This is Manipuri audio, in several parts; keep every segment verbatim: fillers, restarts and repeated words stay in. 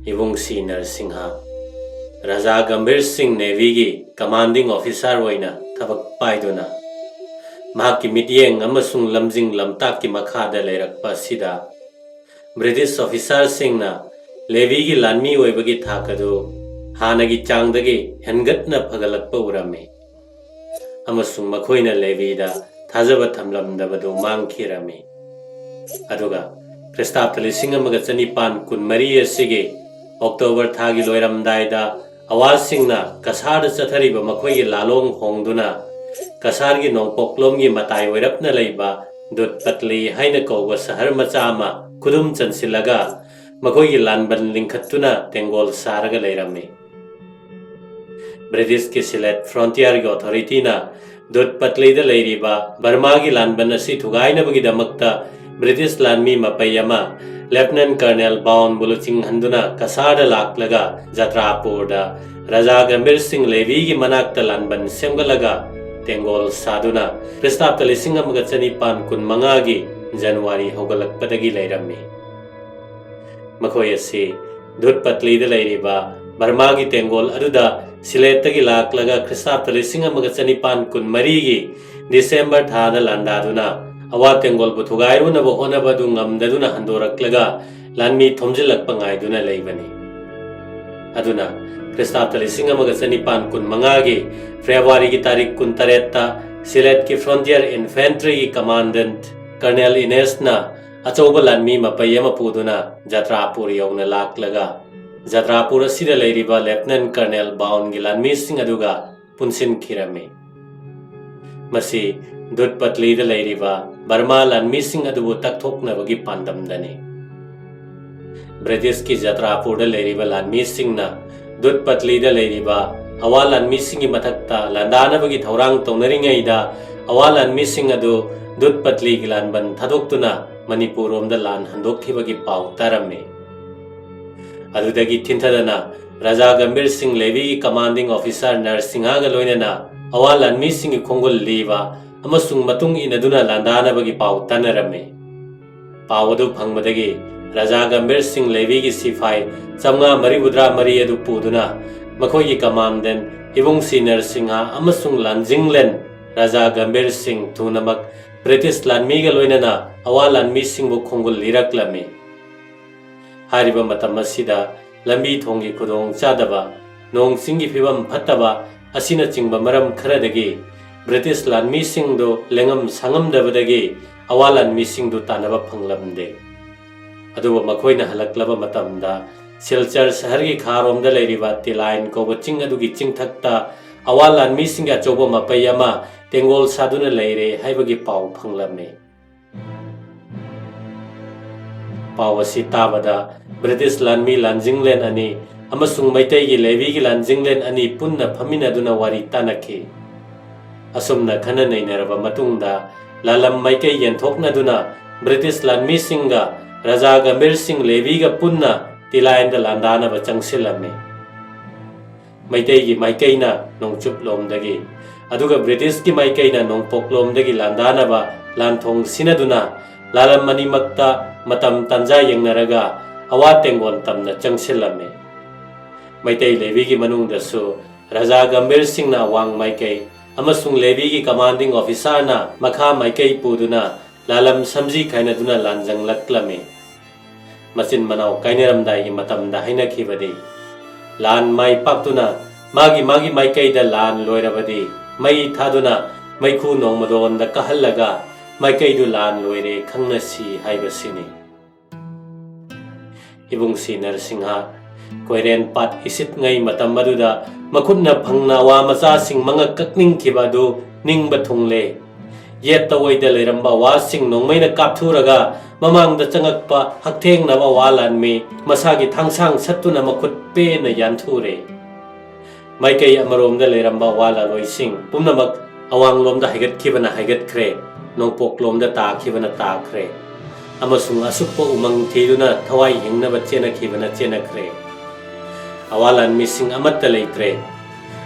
ꯏꯕꯨꯡ ꯁꯤ ꯅꯔꯁꯤꯡꯍ, ꯔꯥꯖꯥ ꯒꯝꯚꯤꯔ ꯁꯤꯡ ꯅꯦꯚꯤꯒꯤ ꯀꯃꯥꯟꯗꯤꯡ ꯑꯣꯐꯤꯁꯥꯔ ꯑꯣꯏꯅ ꯊꯕꯛ ꯄꯥꯏꯗꯨꯅ, ꯃꯍꯥꯛꯀꯤ ꯃꯤꯠꯌꯦꯡ ꯑꯃꯁꯨꯡ ꯂꯝꯖꯤꯡ ꯂꯝꯇꯥꯛꯀꯤ ꯃꯈꯥꯗ ꯂꯩꯔꯛꯄ ꯑꯁꯤꯗ, ꯕ꯭ꯔꯤꯇꯤꯁ ꯑꯣꯐꯤꯁꯥꯔꯁꯤꯡꯅ ꯂꯦꯚꯤꯒꯤ ꯂꯥꯟꯃꯤ ꯑꯣꯏꯕꯒꯤ ꯊꯥꯛ ꯑꯗꯨ ꯍꯥꯟꯅꯒꯤ ꯆꯥꯡꯗꯒꯤ ꯍꯦꯟꯒꯠꯅ ꯐꯒꯠꯂꯛꯄ ꯎꯔꯝꯃꯤ, ꯑꯃꯁꯨꯡ ꯃꯈꯣꯏꯅ ꯂꯦꯚꯤꯗ ꯊꯥꯖꯕ ꯊꯝꯂꯝꯗꯕꯗꯨ ꯃꯥꯡꯈꯤꯔꯝꯃꯤ꯫ ꯑꯗꯨꯒ ꯈ꯭ꯔꯤꯁꯇꯥꯕꯇ ꯂꯤꯁꯤꯡ ꯑꯃꯒ ꯆꯅꯤꯄꯥꯟ ꯀꯨꯟꯃꯔꯤ ꯑꯁꯤꯒꯤ ꯑꯣꯛꯇꯣꯕꯔ ꯊꯥꯒꯤ ꯂꯣꯏꯔꯝꯗꯥꯏꯗ, ꯑꯋꯥꯁꯤꯡꯅ ꯀꯁꯥꯔꯗ ꯆꯠꯊꯔꯤꯕ ꯃꯈꯣꯏꯒꯤ ꯂꯥꯂꯣꯡ ꯍꯣꯡꯗꯨꯅ, ꯀꯁꯥꯔꯒꯤ ꯅꯣꯡꯄꯣꯛꯂꯣꯝꯒꯤ ꯃꯇꯥꯏ ꯑꯣꯏꯔꯞꯅ ꯂꯩꯕ ꯗꯨꯠ ꯄꯠꯂꯤ ꯍꯥꯏꯅ ꯀꯧꯕ ꯁꯍꯔ ꯃꯆꯥ ꯑꯃ ꯈꯨꯗꯨꯝ ꯆꯟꯁꯤꯜꯂꯒ, ꯃꯈꯣꯏꯒꯤ ꯂꯥꯟꯕꯟ ꯂꯤꯡꯈꯠꯇꯨꯅ ꯇꯦꯡꯒꯣꯜ ꯁꯥꯔꯒ ꯂꯩꯔꯝꯃꯤ꯫ ꯕ꯭ꯔꯤꯇꯤꯁꯀꯤ ꯁꯤꯂꯦꯠ ꯐ꯭ꯔꯣꯟꯇꯤꯌꯔꯒꯤ ꯑꯣꯊꯣꯔꯤꯇꯤꯅ ꯗꯨꯠ ꯄꯠꯂꯤꯗ ꯂꯩꯔꯤꯕ ꯕꯔꯃꯥꯒꯤ ꯂꯥꯟꯕꯟ ꯑꯁꯤ ꯊꯨꯒꯥꯏꯅꯕꯒꯤꯗꯃꯛꯇ ꯕ꯭ꯔꯤꯇꯤꯁ ꯂꯥꯟꯃꯤ ꯃꯄꯩ ꯑꯃ ꯂꯦꯐꯇꯤꯅꯦꯟ ꯀꯔꯅꯦꯜ ꯕꯥꯎꯟꯕꯨ ꯂꯨꯆꯤꯡꯍꯟꯗꯨꯅ ꯀꯁꯥꯔꯗ ꯂꯥꯛꯂꯒ, ꯖꯇ꯭ꯔꯥꯄꯨꯔꯗ ꯔꯥꯖꯥ ꯒꯝꯚꯤꯔ ꯁꯤꯡ ꯂꯦꯚꯤꯒꯤ ꯃꯅꯥꯛꯇ ꯂꯥꯟꯕꯟ ꯁꯦꯝꯒꯠꯂꯒ ꯇꯦꯡꯒꯣꯜ ꯁꯥꯗꯨꯅ, ꯈ꯭ꯔꯤꯁꯇꯥꯕꯇ ꯂꯤꯁꯤꯡ ꯑꯃꯒ ꯆꯅꯤꯄꯥꯟ ꯀꯨꯟꯃꯉꯥꯒꯤ ꯖꯅꯋꯥꯔꯤ ꯍꯧꯒꯠꯂꯛꯄꯗꯒꯤ ꯂꯩꯔꯝꯃꯤ꯫ ꯃꯈꯣꯏ ꯑꯁꯤ ꯗꯨꯠ ꯄꯠꯂꯤꯗ ꯂꯩꯔꯤꯕ ꯕꯔꯃꯥꯒꯤ ꯇꯦꯡꯒꯣꯜ ꯑꯗꯨꯗ ꯁꯤꯂꯦꯠꯇꯒꯤ ꯂꯥꯛꯂꯒ ꯈ꯭ꯔꯤꯁꯇꯥꯕꯇ ꯂꯤꯁꯤꯡ ꯑꯃꯒ ꯆꯅꯤꯄꯥꯟ ꯀꯨꯟꯃꯔꯤꯒꯤ ꯗꯤꯁꯦꯝꯕꯔ ꯊꯥꯗ ꯂꯥꯟꯗꯥꯗꯨꯅ, ꯑꯋꯥ ꯇꯦꯡꯒꯣꯜꯕꯨ ꯊꯨꯒꯥꯏꯔꯨꯅꯕ ꯍꯣꯠꯅꯕ ꯑꯗꯨ ꯉꯝꯗꯗꯨꯅ ꯍꯟꯗꯣꯔꯛꯂꯒ, ꯂꯥꯟꯃꯤ ꯊꯣꯝꯖꯤꯜꯂꯛꯄ ꯉꯥꯏꯗꯨꯅ ꯂꯩꯕꯅꯤ꯫ ꯑꯗꯨꯅ ꯈ꯭ꯔꯤꯁꯇꯥꯕꯇ ꯂꯤꯁꯤꯡ ꯑꯃꯒ ꯆꯅꯤꯄꯥꯟ ꯀꯨꯟꯃꯉꯥꯒꯤ ꯐꯦꯕ꯭ꯔꯨꯋꯥꯔꯤꯒꯤ ꯇꯥꯔꯤꯛ ꯀꯨꯟꯇꯔꯦꯠꯇ ꯁꯤꯂꯦꯠꯀꯤ ꯐ꯭ꯔꯣꯟꯇꯤꯌꯔ ꯏꯟꯐꯦꯟꯇ꯭ꯔꯤꯒꯤ ꯀꯃꯥꯟꯗꯦꯟꯠ ꯀꯔꯅꯦꯜ ꯏꯅꯦꯁꯅ ꯑꯆꯧꯕ ꯂꯥꯟꯃꯤ ꯃꯄꯩ ꯑꯃ ꯄꯨꯗꯨꯅ ꯖꯇ꯭ꯔꯥꯄꯨꯔ ꯌꯧꯅ ꯂꯥꯛꯂꯒ, ꯖꯇ꯭ꯔꯥꯄꯨꯔ ꯑꯁꯤꯗ ꯂꯩꯔꯤꯕ ꯂꯦꯐꯇꯤꯅꯦꯟ ꯀꯔꯅꯦꯜ ꯕꯥꯎꯟꯒꯤ ꯂꯥꯟꯃꯤꯁꯤꯡ ꯑꯗꯨꯒ ꯄꯨꯟꯁꯤꯟꯈꯤꯔꯝꯃꯤ꯫ ꯃꯁꯤ ꯗꯨꯠ ꯄꯠꯂꯤꯗ ꯂꯩꯔꯤꯕ ꯕꯔꯃꯥ ꯂꯥꯟꯃꯤꯁꯤꯡ ꯑꯗꯨꯕꯨ ꯇꯛꯊꯣꯛꯅꯕꯒꯤ ꯄꯥꯟꯗꯝꯗꯅꯤ꯫ ꯕ꯭ꯔꯤꯇꯤꯁꯀꯤ ꯖꯇ꯭ꯔꯥꯄꯨꯔꯗ ꯂꯩꯔꯤꯕ ꯂꯥꯟꯃꯤꯁꯤꯡꯅ ꯗꯨꯠ ꯄꯠꯂꯤꯗ ꯂꯩꯔꯤꯕ ꯑꯋꯥ ꯂꯥꯟꯃꯤꯁꯤꯡꯒꯤ ꯃꯊꯛꯇ ꯂꯥꯟꯗꯥꯅꯕꯒꯤ ꯊꯧꯔꯥꯡ ꯇꯧꯅꯔꯤꯉꯩꯗ, ꯑꯋꯥ ꯂꯥꯟꯃꯤꯁꯤꯡ ꯑꯗꯨ ꯗꯨꯠ ꯄꯠꯂꯤꯒꯤ ꯂꯥꯟꯕꯟ ꯊꯥꯗꯣꯛꯇꯨꯅ ꯃꯅꯤꯄꯨꯔ ꯔꯣꯝꯗ ꯂꯥꯟ ꯍꯟꯗꯣꯛꯈꯤꯕꯒꯤ ꯄꯥꯎ ꯇꯥꯔꯝꯃꯤ꯫ ꯑꯗꯨꯗꯒꯤ ꯊꯤꯟꯊꯗꯅ ꯔꯥꯖꯥ ꯒꯝꯚꯤꯔ ꯁꯤꯡ ꯂꯦꯚꯤꯒꯤ ꯀꯃꯥꯟꯗꯤꯡ ꯑꯣꯐꯤꯁꯥꯔ ꯅꯔꯁꯤꯡꯍꯒ ꯂꯣꯏꯅꯅ ꯑꯋꯥ ꯂꯥꯟꯃꯤꯁꯤꯡꯒꯤ ꯈꯣꯡꯒꯨꯜ ꯂꯤꯕ ꯑꯃꯁꯨꯡ ꯃꯇꯨꯡ ꯏꯟꯅꯗꯨꯅ ꯂꯥꯟꯗꯥꯅꯕꯒꯤ ꯄꯥꯎ ꯇꯥꯅꯔꯝꯃꯤ꯫ ꯄꯥꯎ ꯑꯗꯨ ꯐꯪꯕꯗꯒꯤ ꯔꯥꯖꯥ ꯒꯝꯚꯤꯔ ꯁꯤꯡ ꯂꯦꯕꯤꯒꯤ ꯁꯤꯐꯥꯏ ꯆꯥꯝꯃꯉꯥ ꯃꯔꯤꯐꯨꯇꯔꯥ ꯃꯔꯤ ꯑꯗꯨ ꯄꯨꯗꯨꯅ ꯃꯈꯣꯏꯒꯤ ꯀꯃꯥꯟꯗꯦꯟ ꯏꯕꯨꯡ ꯁꯤ ꯅꯔꯁꯤꯡꯍ ꯑꯃꯁꯨꯡ ꯂꯥꯟꯖꯤꯡꯂꯦꯟ ꯔꯥꯖꯥ ꯒꯝꯚꯤꯔ ꯁꯤꯡ ꯊꯨꯅꯃꯛ ꯕ꯭ꯔꯤꯇꯤꯁ ꯂꯥꯟꯃꯤꯒ ꯂꯣꯏꯅꯅ ꯑꯋꯥ ꯂꯥꯟꯃꯤꯁꯤꯡꯕꯨ ꯈꯣꯡꯒꯨꯜ ꯂꯤꯔꯛꯂꯝꯃꯤ꯫ ꯍꯥꯏꯔꯤꯕ ꯃꯇꯝ ꯑꯁꯤꯗ ꯂꯝꯕꯤ ꯊꯣꯡꯒꯤ ꯈꯨꯗꯣꯡ ꯆꯥꯗꯕ, ꯅꯣꯡ ꯆꯤꯡꯒꯤ ꯐꯤꯕꯝ ꯐꯠꯇꯕ ꯑꯁꯤꯅꯆꯤꯡꯕ ꯃꯔꯝ ꯈꯔꯗꯒꯤ ꯕ꯭ꯔꯤꯇꯤꯁ ꯂꯥꯟꯃꯤꯁꯤꯡꯗꯨ ꯂꯦꯡꯉꯝ ꯁꯥꯉꯝꯗꯕꯗꯒꯤ ꯑꯋꯥ ꯂꯥꯟꯃꯤꯁꯤꯡꯗꯨ ꯇꯥꯟꯅꯕ ꯐꯪꯂꯝꯗꯦ꯫ ꯑꯗꯨꯕꯨ ꯃꯈꯣꯏꯅ ꯍꯜꯂꯛꯂꯕ ꯃꯇꯝꯗ ꯁꯤꯜꯆꯔ ꯁꯍꯔꯒꯤ ꯈꯥꯔꯣꯝꯗ ꯂꯩꯔꯤꯕ ꯇꯤꯂꯥꯏꯟ ꯀꯧꯕ ꯆꯤꯡ ꯑꯗꯨꯒꯤ ꯆꯤꯡꯊꯛꯇ ꯑꯋꯥ ꯂꯥꯟꯃꯤꯁꯤꯡꯒꯤ ꯑꯆꯧꯕ ꯃꯄꯩ ꯑꯃ ꯇꯦꯡꯒꯣꯜ ꯁꯥꯗꯨꯅ ꯂꯩꯔꯦ ꯍꯥꯏꯕꯒꯤ ꯄꯥꯎ ꯐꯪꯂꯝꯃꯤ꯫ ꯄꯥꯎ ꯑꯁꯤ ꯇꯥꯕꯗ ꯕ꯭ꯔꯤꯇꯤꯁ ꯂꯥꯟꯃꯤ ꯂꯥꯟꯖꯤꯡꯂꯦꯟ ꯑꯅꯤ ꯑꯃꯁꯨꯡ ꯃꯩꯇꯩꯒꯤ ꯂꯦꯕꯤꯒꯤ ꯂꯥꯟꯖꯤꯡꯂꯦꯟ ꯑꯅꯤ ꯄꯨꯟꯅ ꯐꯝꯃꯤꯟꯅꯗꯨꯅ ꯋꯥꯔꯤ ꯇꯥꯅꯈꯤ꯫ ꯑꯁꯨꯝꯅ ꯈꯟꯅ ꯅꯩꯅꯔꯕ ꯃꯇꯨꯡꯗ ꯂꯥꯂꯝ ꯃꯥꯏꯀꯩ ꯌꯦꯟꯊꯣꯛꯅꯗꯨꯅ ꯕ꯭ꯔꯤꯇꯤꯁ ꯂꯥꯟꯃꯤꯁꯤꯡꯒ ꯔꯥꯖꯥ ꯒꯝꯚꯤꯔ ꯁꯤꯡ ꯂꯦꯕꯤꯒ ꯄꯨꯟꯅ ꯇꯤꯂꯥꯏꯟꯗ ꯂꯥꯟꯗꯥꯅꯕ ꯆꯪꯁꯤꯜꯂꯝꯃꯤ꯫ ꯃꯩꯇꯩꯒꯤ ꯃꯥꯏꯀꯩꯅ ꯅꯣꯡꯆꯨꯞꯂꯣꯝꯗꯒꯤ, ꯑꯗꯨꯒ ꯕ꯭ꯔꯤꯇꯤꯁꯀꯤ ꯃꯥꯏꯀꯩꯅ ꯅꯣꯡꯄꯣꯛꯂꯣꯝꯗꯒꯤ ꯂꯥꯟꯗꯥꯅꯕ ꯂꯥꯟꯊꯣꯡ ꯁꯤꯟꯅꯗꯨꯅ ꯂꯥꯂꯝ ꯑꯅꯤꯃꯛꯇ ꯃꯇꯝ ꯇꯥꯟꯖꯥ ꯌꯦꯡꯅꯔꯒ ꯑꯋꯥ ꯇꯦꯡꯒꯣꯟ ꯇꯝꯅ ꯆꯪꯁꯤꯜꯂꯝꯃꯤ꯫ ꯃꯩꯇꯩ ꯂꯦꯕꯤꯒꯤ ꯃꯅꯨꯡꯗꯁꯨ ꯔꯥꯖꯥ ꯒꯝꯚꯤꯔ ꯁꯤꯡꯅ ꯑꯋꯥꯡ ꯃꯥꯏꯀꯩ ꯑꯃꯁꯨꯡ ꯂꯦꯕꯤꯒꯤ ꯀꯃꯥꯟꯗꯤꯡ ꯑꯣꯐꯤꯁꯥꯔꯅ ꯃꯈꯥ ꯃꯥꯏꯀꯩ ꯄꯨꯗꯨꯅ ꯂꯥꯂꯝ ꯁꯝꯖꯤ ꯈꯥꯏꯅꯗꯨꯅ ꯂꯥꯟꯖꯪꯂꯛꯂꯝꯃꯤ꯫ ꯃꯆꯤꯟ ꯃꯅꯥꯎ ꯀꯥꯏꯅꯔꯝꯗꯥꯏꯒꯤ ꯃꯇꯝꯗ ꯍꯥꯏꯅꯈꯤꯕꯗꯤ, ꯂꯥꯟ ꯃꯥꯏ ꯄꯥꯛꯇꯨꯅ ꯃꯥꯒꯤ ꯃꯥꯒꯤ ꯃꯥꯏꯀꯩꯗ ꯂꯥꯟ ꯂꯣꯏꯔꯕꯗꯤ ꯃꯩ ꯊꯥꯗꯨꯅ ꯃꯩꯈꯨ ꯅꯣꯡꯃꯗꯣꯟꯗ ꯀꯥꯍꯜꯂꯒ ꯃꯥꯏꯀꯩꯗꯨ ꯂꯥꯟ ꯂꯣꯏꯔꯦ ꯈꯪꯅꯁꯤ ꯍꯥꯏꯕꯁꯤꯅꯤ꯫ ꯏꯕꯨꯡ ꯁꯤ ꯅꯔꯁꯤꯡꯍ ꯀꯣꯏꯔꯦꯟ ꯄꯥꯠ ꯏꯁꯤꯠꯉꯩ ꯃꯇꯝ ꯑꯗꯨꯗ ꯃꯈꯨꯠꯅ ꯐꯪꯅ ꯑꯋꯥ ꯃꯆꯥꯁꯤꯡ ꯃꯉꯛ ꯀꯛꯅꯤꯡꯈꯤꯕ ꯑꯗꯨ ꯅꯤꯡꯕ ꯊꯨꯡꯂꯦ꯫ ꯌꯦꯠꯇ ꯑꯣꯏꯗ ꯂꯩꯔꯝꯕ ꯋꯥꯁꯤꯡ ꯅꯣꯡꯃꯩꯅ ꯀꯥꯞꯊꯨꯔꯒ ꯃꯃꯥꯡꯗ ꯆꯪꯉꯛꯄ ꯍꯛꯊꯦꯡꯅꯕ ꯋꯥ ꯂꯥꯟꯃꯤ ꯃꯁꯥꯒꯤ ꯊꯥꯡꯁꯥꯡ ꯁꯠꯇꯨꯅ ꯃꯈꯨꯠ ꯄꯦꯟꯅ ꯌꯥꯟꯊꯨꯔꯦ꯫ ꯃꯥꯏꯀꯩ ꯑꯃꯔꯣꯝꯗ ꯂꯩꯔꯝꯕ ꯋꯥ ꯂꯥꯂꯣꯏꯁꯤꯡ ꯄꯨꯝꯅꯃꯛ ꯑꯋꯥꯡꯂꯣꯝꯗ ꯍꯥꯏꯒꯠꯈꯤꯕꯅ ꯍꯥꯏꯒꯠꯈ꯭ꯔꯦ, ꯅꯣꯡꯄꯣꯛꯂꯣꯝꯗ ꯇꯥꯈꯤꯕꯅ ꯇꯥꯈ꯭ꯔꯦ, ꯑꯃꯁꯨꯡ ꯑꯁꯨꯞꯄ ꯎꯃꯪ ꯊꯤꯗꯨꯅ ꯊꯋꯥꯏ ꯍꯤꯡꯅꯕ ꯆꯦꯟꯅꯈꯤꯕꯅ ꯆꯦꯟꯅꯈ꯭ꯔꯦ꯫ ꯑꯋꯥ ꯂꯥꯟꯃꯤꯁꯤꯡ ꯑꯃꯠꯇ ꯂꯩꯇ꯭ꯔꯦ꯫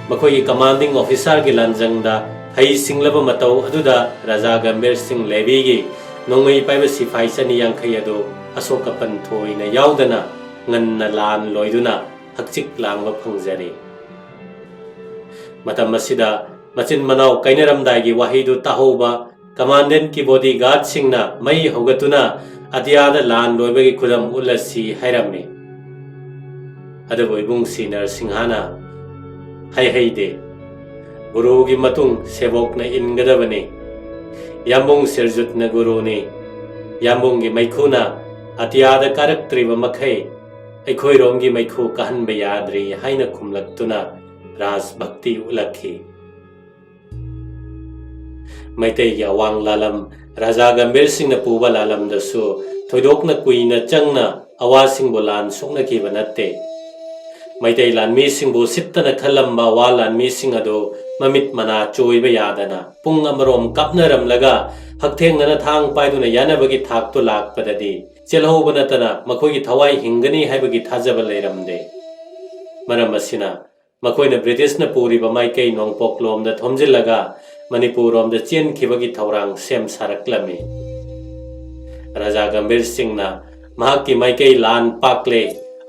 ꯃꯈꯣꯏꯒꯤ ꯀꯃꯥꯟꯗꯤꯡ ꯑꯣꯐꯤꯁꯥꯔꯒꯤ ꯂꯥꯟꯖꯪꯗ ꯍꯩ ꯁꯤꯡꯂꯕ ꯃꯇꯧ ꯑꯗꯨꯗ ꯔꯥꯖꯥ ꯒꯝꯚꯤꯔ ꯁꯤꯡ ꯂꯦꯕꯤꯒꯤ ꯅꯣꯡꯃꯩ ꯄꯥꯏꯕ ꯁꯤꯐꯥꯏ ꯆꯅꯤ ꯌꯥꯡꯈꯩ ꯑꯗꯨ ꯑꯁꯣꯛ ꯑꯄꯟ ꯊꯣꯏꯅ ꯌꯥꯎꯗꯅ ꯉꯟꯅ ꯂꯥꯟ ꯂꯣꯏꯗꯨꯅ ꯍꯛꯆꯤꯛ ꯂꯥꯡꯕ ꯐꯪꯖꯔꯦ꯫ ꯃꯇꯝ ꯑꯁꯤꯗ ꯃꯆꯤꯟ ꯃꯅꯥꯎ ꯀꯥꯏꯅꯔꯝꯗꯥꯏꯒꯤ ꯋꯥꯍꯩꯗꯨ ꯇꯥꯍꯧꯕ ꯀꯃꯥꯟꯗꯦꯟꯀꯤ ꯕꯣꯗꯤꯒꯥꯔꯗꯁꯤꯡꯅ ꯃꯩ ꯍꯧꯒꯠꯇꯨꯅ ꯑꯇꯤꯌꯥꯗ ꯂꯥꯟ ꯂꯣꯏꯕꯒꯤ ꯈꯨꯗꯝ ꯎꯠꯂꯁꯤ ꯍꯥꯏꯔꯝꯃꯤ꯫ ꯑꯗꯨꯕꯨ ꯏꯕꯨꯡ ꯁꯤ ꯅꯔꯁꯤꯡꯍꯅ ꯍꯩꯍꯩꯗꯦ꯫ ꯒꯨꯔꯨꯒꯤ ꯃꯇꯨꯡ ꯁꯦꯕꯣꯛꯅ ꯏꯟꯒꯗꯕꯅꯤ꯫ ꯌꯥꯝꯕꯨꯡ ꯁꯤꯔꯖꯨꯠꯅ ꯒꯨꯔꯨꯅꯤ꯫ ꯌꯥꯝꯕꯨꯡꯒꯤ ꯃꯩꯈꯨꯅ ꯑꯇꯤꯌꯥꯗ ꯀꯥꯔꯛꯇ꯭ꯔꯤꯕ ꯃꯈꯩ ꯑꯩꯈꯣꯏꯔꯣꯝꯒꯤ ꯃꯩꯈꯨ ꯀꯥꯍꯟꯕ ꯌꯥꯗ꯭ꯔꯤ ꯍꯥꯏꯅ ꯈꯨꯝꯂꯛꯇꯨꯅ ꯔꯥꯖ ꯚꯛꯇꯤ ꯎꯠꯂꯛꯈꯤ꯫ ꯃꯩꯇꯩꯒꯤ ꯑꯋꯥꯡ ꯂꯥꯂꯝ ꯔꯥꯖꯥ ꯒꯝꯚꯤꯔ ꯁꯤꯡꯅ ꯄꯨꯕ ꯂꯥꯂꯝꯗꯁꯨ ꯊꯣꯏꯗꯣꯛꯅ ꯀꯨꯏꯅ ꯆꯪꯅ ꯑꯋꯥꯁꯤꯡꯕꯨ ꯂꯥꯟ ꯁꯣꯛꯅꯈꯤꯕ ꯅꯠꯇꯦ꯫ ꯃꯩꯇꯩ ꯂꯥꯟꯃꯤꯁꯤꯡꯕꯨ ꯁꯤꯠꯇꯅ ꯈꯜꯂꯝꯕ ꯑꯋꯥ ꯂꯥꯟꯃꯤꯁꯤꯡ ꯑꯗꯨ ꯃꯃꯤꯠ ꯃꯅꯥ ꯆꯣꯏꯕ ꯌꯥꯗꯅ ꯄꯨꯡ ꯑꯃꯔꯣꯝ ꯀꯥꯞꯅꯔꯝꯂꯒ ꯍꯛꯊꯦꯡꯅꯅ ꯊꯥꯡ ꯄꯥꯏꯗꯨꯅ ꯌꯥꯅꯕꯒꯤ ꯊꯥꯛꯇꯨ ꯂꯥꯛꯄꯗꯗꯤ ꯆꯦꯜꯍꯧꯕ ꯅꯠꯇꯅ ꯃꯈꯣꯏꯒꯤ ꯊꯋꯥꯏ ꯍꯤꯡꯒꯅꯤ ꯍꯥꯏꯕꯒꯤ ꯊꯥꯖꯕ ꯂꯩꯔꯝꯗꯦ꯫ ꯃꯔꯝ ꯑꯁꯤꯅ ꯃꯈꯣꯏꯅ ꯕ꯭ꯔꯤꯇꯤꯁꯅ ꯄꯨꯔꯤꯕ ꯃꯥꯏꯀꯩ ꯅꯣꯡꯄꯣꯛꯂꯣꯝꯗ ꯊꯣꯝꯖꯤꯜꯂꯒ ꯃꯅꯤꯄꯨꯔꯔꯣꯝꯗ ꯆꯦꯟꯈꯤꯕꯒꯤ ꯊꯧꯔꯥꯡ ꯁꯦꯝ ꯁꯥꯔꯛꯂꯝꯃꯤ꯫ ꯔꯥꯖꯥ ꯒꯝꯚꯤꯔ ꯁꯤꯡꯅ ꯃꯍꯥꯛꯀꯤ ꯃꯥꯏꯀꯩ ꯂꯥꯟ ꯄꯥꯛꯂꯦ,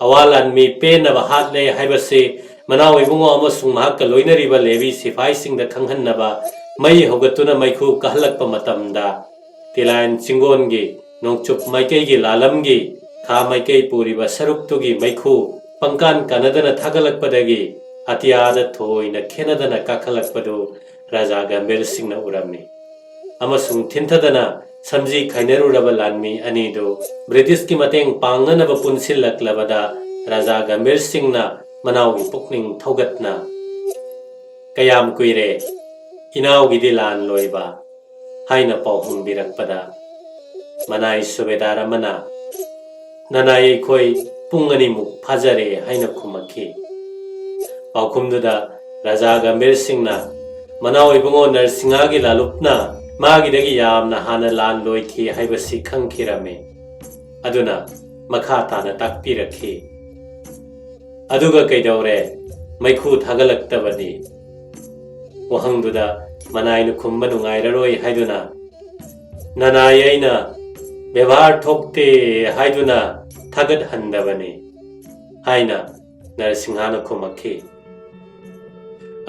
ꯑꯋꯥ ꯂꯥꯟꯃꯤ ꯄꯦꯟꯅꯕ ꯍꯥꯠꯂꯦ ꯍꯥꯏꯕꯁꯤ ꯃꯅꯥꯎ ꯏꯕꯨꯡꯉꯣ ꯑꯃꯁꯨꯡ ꯃꯍꯥꯛꯀ ꯂꯣꯏꯅꯔꯤꯕ ꯂꯦꯕꯤ ꯁꯤꯐꯥꯏꯁꯤꯡꯗ ꯈꯪꯍꯟꯅꯕ ꯃꯩ ꯍꯧꯒꯠꯇꯨꯅ ꯃꯩꯈꯨ ꯀꯥꯍꯜꯂꯛꯄ ꯃꯇꯝꯗ, ꯇꯤꯂꯥꯏꯟ ꯆꯤꯡꯒꯣꯟꯒꯤ ꯅꯣꯡꯆꯨꯞ ꯃꯥꯏꯀꯩꯒꯤ ꯂꯥꯂꯝꯒꯤ ꯈꯥ ꯃꯥꯏꯀꯩ ꯄꯨꯔꯤꯕ ꯁꯔꯨꯛꯇꯨꯒꯤ ꯃꯩꯈꯨ ꯄꯪꯀꯥꯟ ꯀꯥꯅꯗꯅ ꯊꯥꯒꯠꯂꯛꯄꯗꯒꯤ ꯑꯇꯤꯌꯥꯗ ꯊꯣꯏꯅ ꯈꯦꯅꯗꯅ ꯀꯥꯈꯠꯂꯛꯄꯗꯨ ꯔꯥꯖꯥ ꯒꯝꯚꯤꯔ ꯁꯤꯡꯅ ꯎꯔꯝꯃꯤ꯫ ꯑꯃꯁꯨꯡ ꯊꯤꯟꯊꯗꯅ ꯁꯝꯖꯤ ꯈꯥꯏꯅꯔꯨꯔꯕ ꯂꯥꯟꯃꯤ ꯑꯅꯤꯗꯨ ꯕ꯭ꯔꯤꯇꯤꯁꯀꯤ ꯃꯇꯦꯡ ꯄꯥꯡꯅꯅꯕ ꯄꯨꯟꯁꯤꯜꯂꯛꯂꯕꯗ ꯔꯥꯖꯥ ꯒꯝꯚꯤꯔ ꯁꯤꯡꯅ ꯃꯅꯥꯎꯒꯤ ꯄꯨꯛꯅꯤꯡ ꯊꯧꯒꯠꯅ, "ꯀꯌꯥꯝ ꯀꯨꯏꯔꯦ ꯏꯅꯥꯎꯒꯤꯗꯤ ꯂꯥꯟ ꯂꯣꯏꯕ?" ꯍꯥꯏꯅ ꯄꯥꯎ ꯍꯪꯕꯤꯔꯛꯄꯗ, ꯃꯅꯥꯏ ꯁꯨꯕꯦꯗꯥꯔ ꯑꯃꯅ, "ꯅꯅꯥꯏ ꯑꯩꯈꯣꯏ ꯄꯨꯡ ꯑꯅꯤꯃꯨꯛ ꯐꯥꯖꯔꯦ" ꯍꯥꯏꯅ ꯈꯨꯝꯃꯛꯈꯤ꯫ ꯄꯥꯎꯈꯨꯝꯗꯨꯗ ꯔꯥꯖꯥ ꯒꯝꯚꯤꯔ ꯁꯤꯡꯅ, "ꯃꯅꯥꯎ ꯏꯕꯨꯡꯉꯣ ꯅꯔꯁꯤꯡꯍꯒꯤ ꯂꯥꯂꯨꯞꯅ ꯃꯥꯒꯤꯗꯒꯤ ꯌꯥꯝꯅ ꯍꯥꯟꯅ ꯂꯥꯟ ꯂꯣꯏꯈꯤ ꯍꯥꯏꯕꯁꯤ ꯈꯪꯈꯤꯔꯝꯃꯤ꯫ ꯑꯗꯨꯅ ꯃꯈꯥ ꯇꯥꯅ ꯇꯥꯛꯄꯤꯔꯛꯈꯤ꯫ ꯑꯗꯨꯒ ꯀꯩꯗꯧꯔꯦ? ꯃꯩꯈꯨ ꯊꯥꯒꯠꯂꯛꯇꯕꯗꯤ?" ꯋꯥꯍꯪꯗꯨꯗ ꯃꯅꯥꯏꯅ ꯈꯨꯝꯕ ꯅꯨꯡꯉꯥꯏꯔꯔꯣꯏ ꯍꯥꯏꯗꯨꯅ, "ꯅꯅꯥꯏ ꯑꯩꯅ ꯕꯦꯕꯥꯔ ꯊꯣꯛꯇꯦ ꯍꯥꯏꯗꯨꯅ ꯊꯥꯒꯠꯍꯟꯗꯕꯅꯤ ꯍꯥꯏꯅ ꯅꯔꯁꯤꯡꯍꯥꯅ ꯈꯨꯝꯃꯛꯈꯤ꯫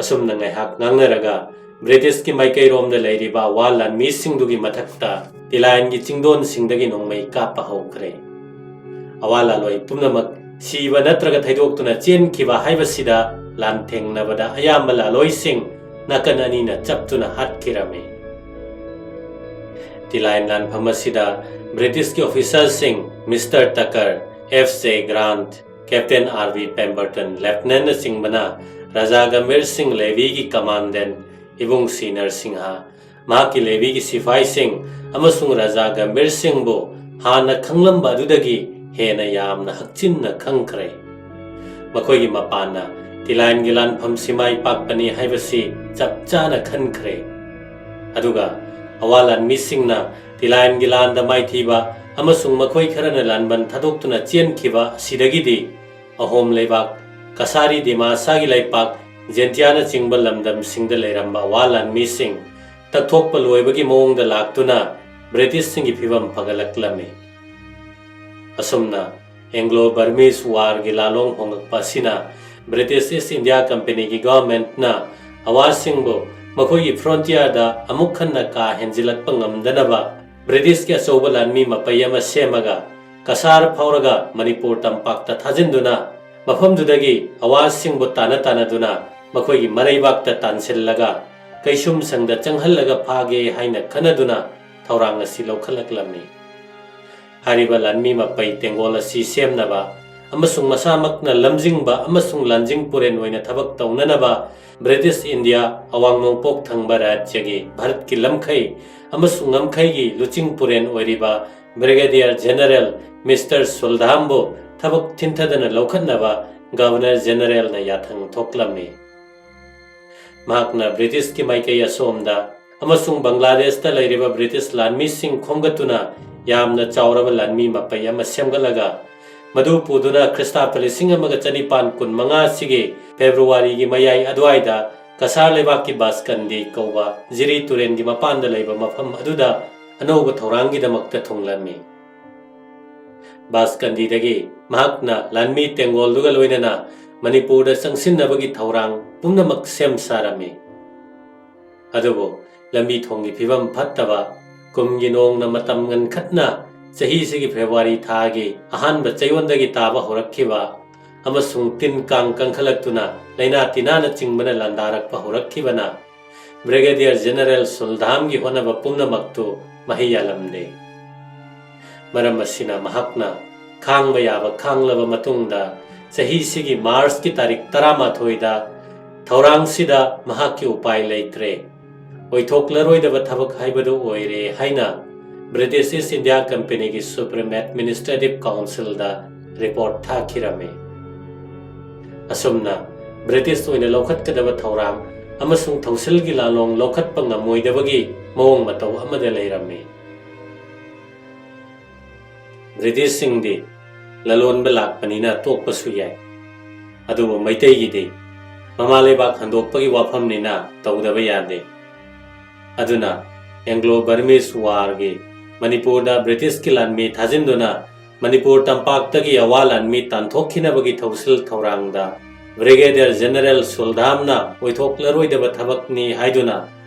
ꯑꯁꯨꯝꯅ ꯉꯥꯏꯍꯥꯛ ꯉꯥꯡꯅꯔꯒ ꯕ꯭ꯔꯤꯇꯤꯁꯀꯤ ꯃꯥꯏꯀꯩꯔꯣꯝꯗ ꯂꯩꯔꯤꯕ ꯑꯋꯥ ꯂꯥꯟꯃꯤꯁꯤꯡꯗꯨꯒꯤ ꯃꯊꯛꯇ ꯇꯤꯂꯥꯏꯟꯒꯤ ꯆꯤꯡꯗꯣꯟꯁꯤꯡꯗꯒꯤ ꯅꯣꯡꯃꯩ ꯀꯥꯞꯄ ꯍꯧꯈ꯭ꯔꯦ꯫ ꯑꯋꯥ ꯂꯥꯂꯣꯏ ꯄꯨꯝꯅꯃꯛ ꯁꯤꯕ ꯅꯠꯇ꯭ꯔꯒ ꯊꯩꯗꯣꯛꯇꯨꯅ ꯆꯦꯟꯈꯤꯕ ꯍꯥꯏꯕꯁꯤꯗ ꯂꯥꯟꯊꯦꯡꯅꯕꯗ ꯑꯌꯥꯝꯕ ꯂꯥꯂꯣꯏꯁꯤꯡ ꯅꯥꯀꯟ ꯑꯅꯤꯅ ꯆꯞꯇꯨꯅ ꯍꯥꯠꯈꯤꯔꯝꯃꯤ꯫ ꯇꯤꯂꯥꯏꯟ ꯂꯥꯟꯐꯝ ꯑꯁꯤꯗ ꯕ꯭ꯔꯤꯇꯤꯁꯀꯤ ꯑꯣꯐꯤꯁꯔꯁꯤꯡ mister Tucker, F J Grant, captain R V Pemberton, ꯂꯦꯐꯇꯤꯅꯦꯟꯠꯅꯆꯤꯡꯕꯅ ꯔꯥꯖꯥ ꯒꯝꯚꯤꯔ ꯁꯤꯡ ꯂꯦꯚꯤꯒꯤ ꯀꯃꯥꯟꯗꯦꯟ ꯏꯕꯨꯡ ꯁꯤ ꯅꯔꯁꯤꯡꯍ, ꯃꯍꯥꯛꯀꯤ ꯂꯦꯚꯤꯒꯤ ꯁꯤꯐꯥꯏꯁꯤꯡ ꯑꯃꯁꯨꯡ ꯔꯥꯖꯥ ꯒꯝꯚꯤꯔ ꯁꯤꯡꯕꯨ ꯍꯥꯟꯅ ꯈꯪꯂꯝꯕ ꯑꯗꯨꯗꯒꯤ ꯍꯦꯟꯅ ꯌꯥꯝꯅ ꯍꯛꯆꯤꯟꯅ ꯈꯪꯈ꯭ꯔꯦ꯫ ꯃꯈꯣꯏꯒꯤ ꯃꯄꯥꯟꯅ ꯇꯤꯂꯥꯏꯟꯒꯤ ꯂꯥꯟꯐꯝꯁꯤ ꯃꯥꯏ ꯄꯥꯛꯄꯅꯤ ꯍꯥꯏꯕꯁꯤ ꯆꯞ ꯆꯥꯅ ꯈꯟꯈ꯭ꯔꯦ꯫ ꯑꯗꯨꯒ ꯑꯋꯥ ꯂꯥꯟꯃꯤꯁꯤꯡꯅ ꯇꯤꯂꯥꯏꯟꯒꯤ ꯂꯥꯟꯗ ꯃꯥꯏꯊꯤꯕ ꯑꯃꯁꯨꯡ ꯃꯈꯣꯏ ꯈꯔꯅ ꯂꯥꯟꯕꯟ ꯊꯥꯗꯣꯛꯇꯨꯅ ꯆꯦꯟꯈꯤꯕ ꯑꯁꯤꯗꯒꯤꯗꯤ ꯑꯍꯣꯝ ꯂꯩꯕꯥꯛ, ꯀꯁꯥꯔꯤ ꯗꯤꯃꯥꯁꯥꯒꯤ ꯂꯩꯄꯥꯛ, ꯖꯦꯟꯇꯤꯌꯥꯅꯆꯤꯡꯕ ꯂꯝꯗꯝꯁꯤꯡꯗ ꯂꯩꯔꯝꯕ ꯑꯋꯥ ꯂꯥꯟꯃꯤꯁꯤꯡ ꯇꯛꯊꯣꯛꯄ ꯂꯣꯏꯕꯒꯤ ꯃꯑꯣꯡꯗ ꯂꯥꯛꯇꯨꯅ ꯕ꯭ꯔꯤꯇꯤꯁꯁꯤꯡꯒꯤ ꯐꯤꯕꯝ ꯐꯒꯠꯂꯛꯂꯝꯃꯤ꯫ ꯑꯁꯨꯝꯅ ꯑꯦꯡꯒ꯭ꯂꯣ ꯕꯔꯃꯤꯁ ꯋꯥꯔꯒꯤ ꯂꯥꯂꯣꯡ ꯍꯣꯡꯂꯛꯄ ꯑꯁꯤꯅ ꯕ꯭ꯔꯤꯇꯤꯁ ꯏꯁ ꯏꯟꯗꯤꯌꯥ ꯀꯝꯄꯦꯅꯤꯒꯤ ꯒꯚꯔꯟꯃꯦꯟꯠꯅ ꯑꯋꯥꯁꯤꯡꯕꯨ ꯃꯈꯣꯏꯒꯤ ꯐ꯭ꯔꯣꯟꯇꯤꯌꯔꯗ ꯑꯃꯨꯛ ꯍꯟꯅ ꯀꯥ ꯍꯦꯟꯖꯤꯜꯂꯛꯄ ꯉꯝꯗꯅꯕ ꯕ꯭ꯔꯤꯇꯤꯁꯀꯤ ꯑꯆꯧꯕ ꯂꯥꯟꯃꯤ ꯃꯄꯩ ꯑꯃ ꯁꯦꯝꯃꯒ ꯀꯁꯥꯔ ꯐꯥꯎꯔꯒ ꯃꯅꯤꯄꯨꯔ ꯇꯝꯄꯥꯛꯇ ꯊꯥꯖꯤꯟꯗꯨꯅ ꯃꯐꯝꯗꯨꯗꯒꯤ ꯑꯋꯥꯁꯤꯡꯕꯨ ꯇꯥꯟꯅ ꯇꯥꯟꯅꯗꯨꯅ ꯃꯈꯣꯏꯒꯤ ꯃꯔꯩꯕꯥꯛꯇ ꯇꯥꯟꯁꯤꯜꯂꯒ ꯀꯩꯁꯨꯝꯁꯪꯗ ꯆꯪꯍꯜꯂꯒ ꯐꯥꯒꯦ ꯍꯥꯏꯅ ꯈꯟꯅꯗꯨꯅ ꯊꯧꯔꯥꯡ ꯑꯁꯤ ꯂꯧꯈꯠꯂꯛꯂꯝꯃꯤ꯫ ꯍꯥꯏꯔꯤꯕ ꯂꯥꯟꯃꯤ ꯃꯄꯩ ꯇꯦꯡꯒꯣꯜ ꯑꯁꯤ ꯁꯦꯝꯅꯕ ꯑꯃꯁꯨꯡ ꯃꯁꯥꯃꯛꯅ ꯂꯝꯖꯤꯡꯕ ꯑꯃꯁꯨꯡ ꯂꯥꯟꯖꯤꯡ ꯄꯨꯔꯦꯟ ꯑꯣꯏꯅ ꯊꯕꯛ ꯇꯧꯅꯅꯕ ꯕ꯭ꯔꯤꯇꯤꯁ ꯏꯟꯗꯤꯌꯥ ꯑꯋꯥꯡ ꯅꯣꯡꯄꯣꯛ ꯊꯪꯕ ꯔꯥꯖ꯭ꯌꯒꯤ ꯚꯥꯔꯠꯀꯤ ꯂꯝꯈꯩ ꯑꯃꯁꯨꯡ ꯉꯝꯈꯩꯒꯤ ꯂꯨꯆꯤꯡ ꯄꯨꯔꯦꯟ ꯑꯣꯏꯔꯤꯕ ꯕ꯭ꯔꯤꯒꯦꯗꯤꯌꯔ ꯖꯦꯅꯔꯦꯜ ꯃꯤꯁꯇꯔ ꯁꯨꯜꯙꯥꯝꯕꯨ ꯊꯕꯛ ꯊꯤꯟꯊꯗꯅ ꯂꯧꯈꯠꯅꯕ ꯒꯕꯔꯅꯔ ꯖꯦꯅꯔꯦꯜꯅ ꯌꯥꯊꯪ ꯊꯣꯛꯂꯝꯃꯤ꯫ ꯃꯍꯥꯛꯅ ꯕ꯭ꯔꯤꯇꯤꯁꯀꯤ ꯃꯥꯏꯀꯩ ꯑꯁꯣꯝꯗ ꯑꯃꯁꯨꯡ ꯕꯪꯒ꯭ꯂꯥꯗꯦꯁꯇ ꯂꯩꯔꯤꯕ ꯕ꯭ꯔꯤꯇꯤꯁ ꯂꯥꯟꯃꯤꯁꯤꯡ ꯈꯣꯝꯒꯠꯇꯨꯅ ꯌꯥꯝꯅ ꯆꯥꯎꯔꯕ ꯂꯥꯟꯃꯤ ꯃꯄꯩ ꯑꯃ ꯁꯦꯝꯒꯠꯂꯒ ꯃꯗꯨ ꯄꯨꯗꯨꯅ ꯈ꯭ꯔꯤꯁꯇꯥꯕ ꯂꯤꯁꯤꯡ ꯑꯃꯒ ꯆꯅꯤꯄꯥꯟ ꯀꯨꯟ ꯃꯉꯥ ꯑꯁꯤꯒꯤ ꯐꯦꯕ꯭ꯔꯨꯋꯥꯔꯤꯒꯤ ꯃꯌꯥꯏ ꯑꯗꯨꯋꯥꯏꯗ ꯀꯁꯥꯔ ꯂꯩꯕꯥꯛꯀꯤ ꯕꯥꯁꯀꯟꯗꯤ ꯀꯧꯕ ꯖꯤꯔꯤ ꯇꯨꯔꯦꯟꯒꯤ ꯃꯄꯥꯟꯗ ꯂꯩꯕ ꯃꯐꯝ ꯑꯗꯨꯗ ꯑꯅꯧꯕ ꯊꯧꯔꯥꯡꯒꯤꯗꯃꯛꯇ ꯊꯨꯡꯂꯝꯃꯤ꯫ ꯕꯥꯁꯀꯟꯗꯤꯗꯒꯤ ꯃꯍꯥꯛꯅ ꯂꯥꯟꯃꯤ ꯇꯦꯡꯒꯣꯜꯗꯨꯒ ꯂꯣꯏꯅꯅ ꯃꯅꯤꯄꯨꯔꯗ ꯆꯪꯁꯤꯟꯅꯕꯒꯤ ꯊꯧꯔꯥꯡ ꯄꯨꯝꯅꯃꯛ ꯁꯦꯝ ꯁꯥꯔꯝꯃꯤ꯫ ꯑꯗꯨꯕꯨ ꯂꯝꯕꯤ ꯊꯣꯡꯒꯤ ꯐꯤꯕꯝ ꯐꯠꯇꯕ, ꯀꯨꯝꯒꯤ ꯅꯣꯡꯅ ꯃꯇꯝ ꯉꯟꯈꯠꯅ ꯆꯍꯤꯁꯤꯒꯤ ꯐꯦꯕ꯭ꯔꯨꯋꯥꯔꯤ ꯊꯥꯒꯤ ꯑꯍꯥꯟꯕ ꯆꯌꯣꯜꯗꯒꯤ ꯇꯥꯕ ꯍꯧꯔꯛꯈꯤꯕ ꯑꯃꯁꯨꯡ ꯇꯤꯟ ꯀꯥꯡ ꯀꯟꯈꯠꯂꯛꯇꯨꯅ ꯂꯥꯏꯅꯥ ꯇꯤꯟꯅꯥꯅꯆꯤꯡꯕꯅ ꯂꯥꯟꯗꯥꯔꯛꯄ ꯍꯧꯔꯛꯈꯤꯕꯅ ꯕ꯭ꯔꯤꯒꯦꯗꯤꯌꯔ ꯖꯦꯅꯔꯦꯜ ꯁꯨꯜꯙꯥꯝꯒꯤ ꯍꯣꯠꯅꯕ ꯄꯨꯝꯅꯃꯛꯇꯨ ꯃꯍꯩ ꯌꯥꯜꯂꯝꯗꯦ꯫ ꯃꯔꯝ ꯑꯁꯤꯅ ꯃꯍꯥꯛꯅ ꯈꯥꯡꯕ ꯌꯥꯕ ꯈꯥꯡꯂꯕ ꯃꯇꯨꯡꯗ ꯆꯍꯤꯁꯤꯒꯤ ꯃꯥꯔꯆꯀꯤ ꯇꯥꯔꯤꯛ ꯇꯔꯥꯃꯥꯊꯣꯏꯗ ꯊꯧꯔꯥꯡꯁꯤꯗ ꯃꯍꯥꯛꯀꯤ ꯎꯄꯥꯏ ꯂꯩꯇ꯭ꯔꯦ, ꯑꯣꯏꯊꯣꯛꯂꯔꯣꯏꯗꯕ ꯊꯕꯛ ꯍꯥꯏꯕꯗꯨ ꯑꯣꯏꯔꯦ ꯍꯥꯏꯅ ꯕ꯭ꯔꯤꯇꯤꯁ ꯏꯁ ꯏꯟꯗꯤꯌꯥ ꯀꯝꯄꯦꯅꯤꯒꯤ ꯁꯨꯄ꯭ꯔꯤꯝ ꯑꯦꯗꯃꯤꯅꯤꯁꯇ꯭ꯔꯦꯇꯤꯚ ꯀꯥꯎꯟꯁꯤꯜꯗ ꯔꯤꯄꯣꯔꯠ ꯊꯥꯈꯤꯔꯝꯃꯤ꯫ ꯑꯁꯨꯝꯅ ꯕ꯭ꯔꯤꯇꯤꯁ ꯑꯣꯏꯅ ꯂꯧꯈꯠꯀꯗꯕ ꯊꯧꯔꯥꯡ ꯑꯃꯁꯨꯡ ꯊꯧꯁꯤꯜꯒꯤ ꯂꯥꯂꯣꯡ ꯂꯧꯈꯠꯄ ꯉꯝꯃꯣꯏꯗꯕꯒꯤ ꯃꯑꯣꯡ ꯃꯇꯧ ꯑꯃꯗ ꯂꯩꯔꯝꯃꯤ꯫ ꯕ꯭ꯔꯤꯇꯤꯁꯁꯤꯡꯗꯤ ꯂꯂꯣꯟꯕ ꯂꯥꯛꯄꯅꯤꯅ ꯇꯣꯛꯄꯁꯨ ꯌꯥꯏ, ꯑꯗꯨꯕꯨ ꯃꯩꯇꯩꯒꯤꯗꯤ ꯃꯃꯥ ꯂꯩꯕꯥꯛ ꯍꯟꯗꯣꯛꯄꯒꯤ ꯋꯥꯐꯝꯅꯤꯅ ꯇꯧꯗꯕ ꯌꯥꯗꯦ꯫ ꯑꯗꯨꯅ ꯑꯦꯡꯒ꯭ꯂꯣ ꯕꯔꯃꯤꯁ ꯋꯥꯔꯒꯤ ꯃꯅꯤꯄꯨꯔꯗ ꯕ꯭ꯔꯤꯇꯤꯁꯀꯤ ꯂꯥꯟꯃꯤ ꯊꯥꯖꯤꯟꯗꯨꯅ ꯃꯅꯤꯄꯨꯔ ꯇꯝꯄꯥꯛꯇꯒꯤ ꯑꯋꯥ ꯂꯥꯟꯃꯤ ꯇꯥꯟꯊꯣꯛꯈꯤꯅꯕꯒꯤ ꯊꯧꯁꯤꯜ ꯊꯧꯔꯥꯡꯗ ꯕ꯭ꯔꯤꯒꯦꯗꯤꯌꯔ ꯖꯦꯅꯔꯦꯜ ꯁꯨꯜꯙꯥꯝꯅ ꯑꯣꯏꯊꯣꯛꯂꯔꯣꯏꯗꯕ ꯊꯕꯛꯅꯤ ꯍꯥꯏꯗꯨꯅ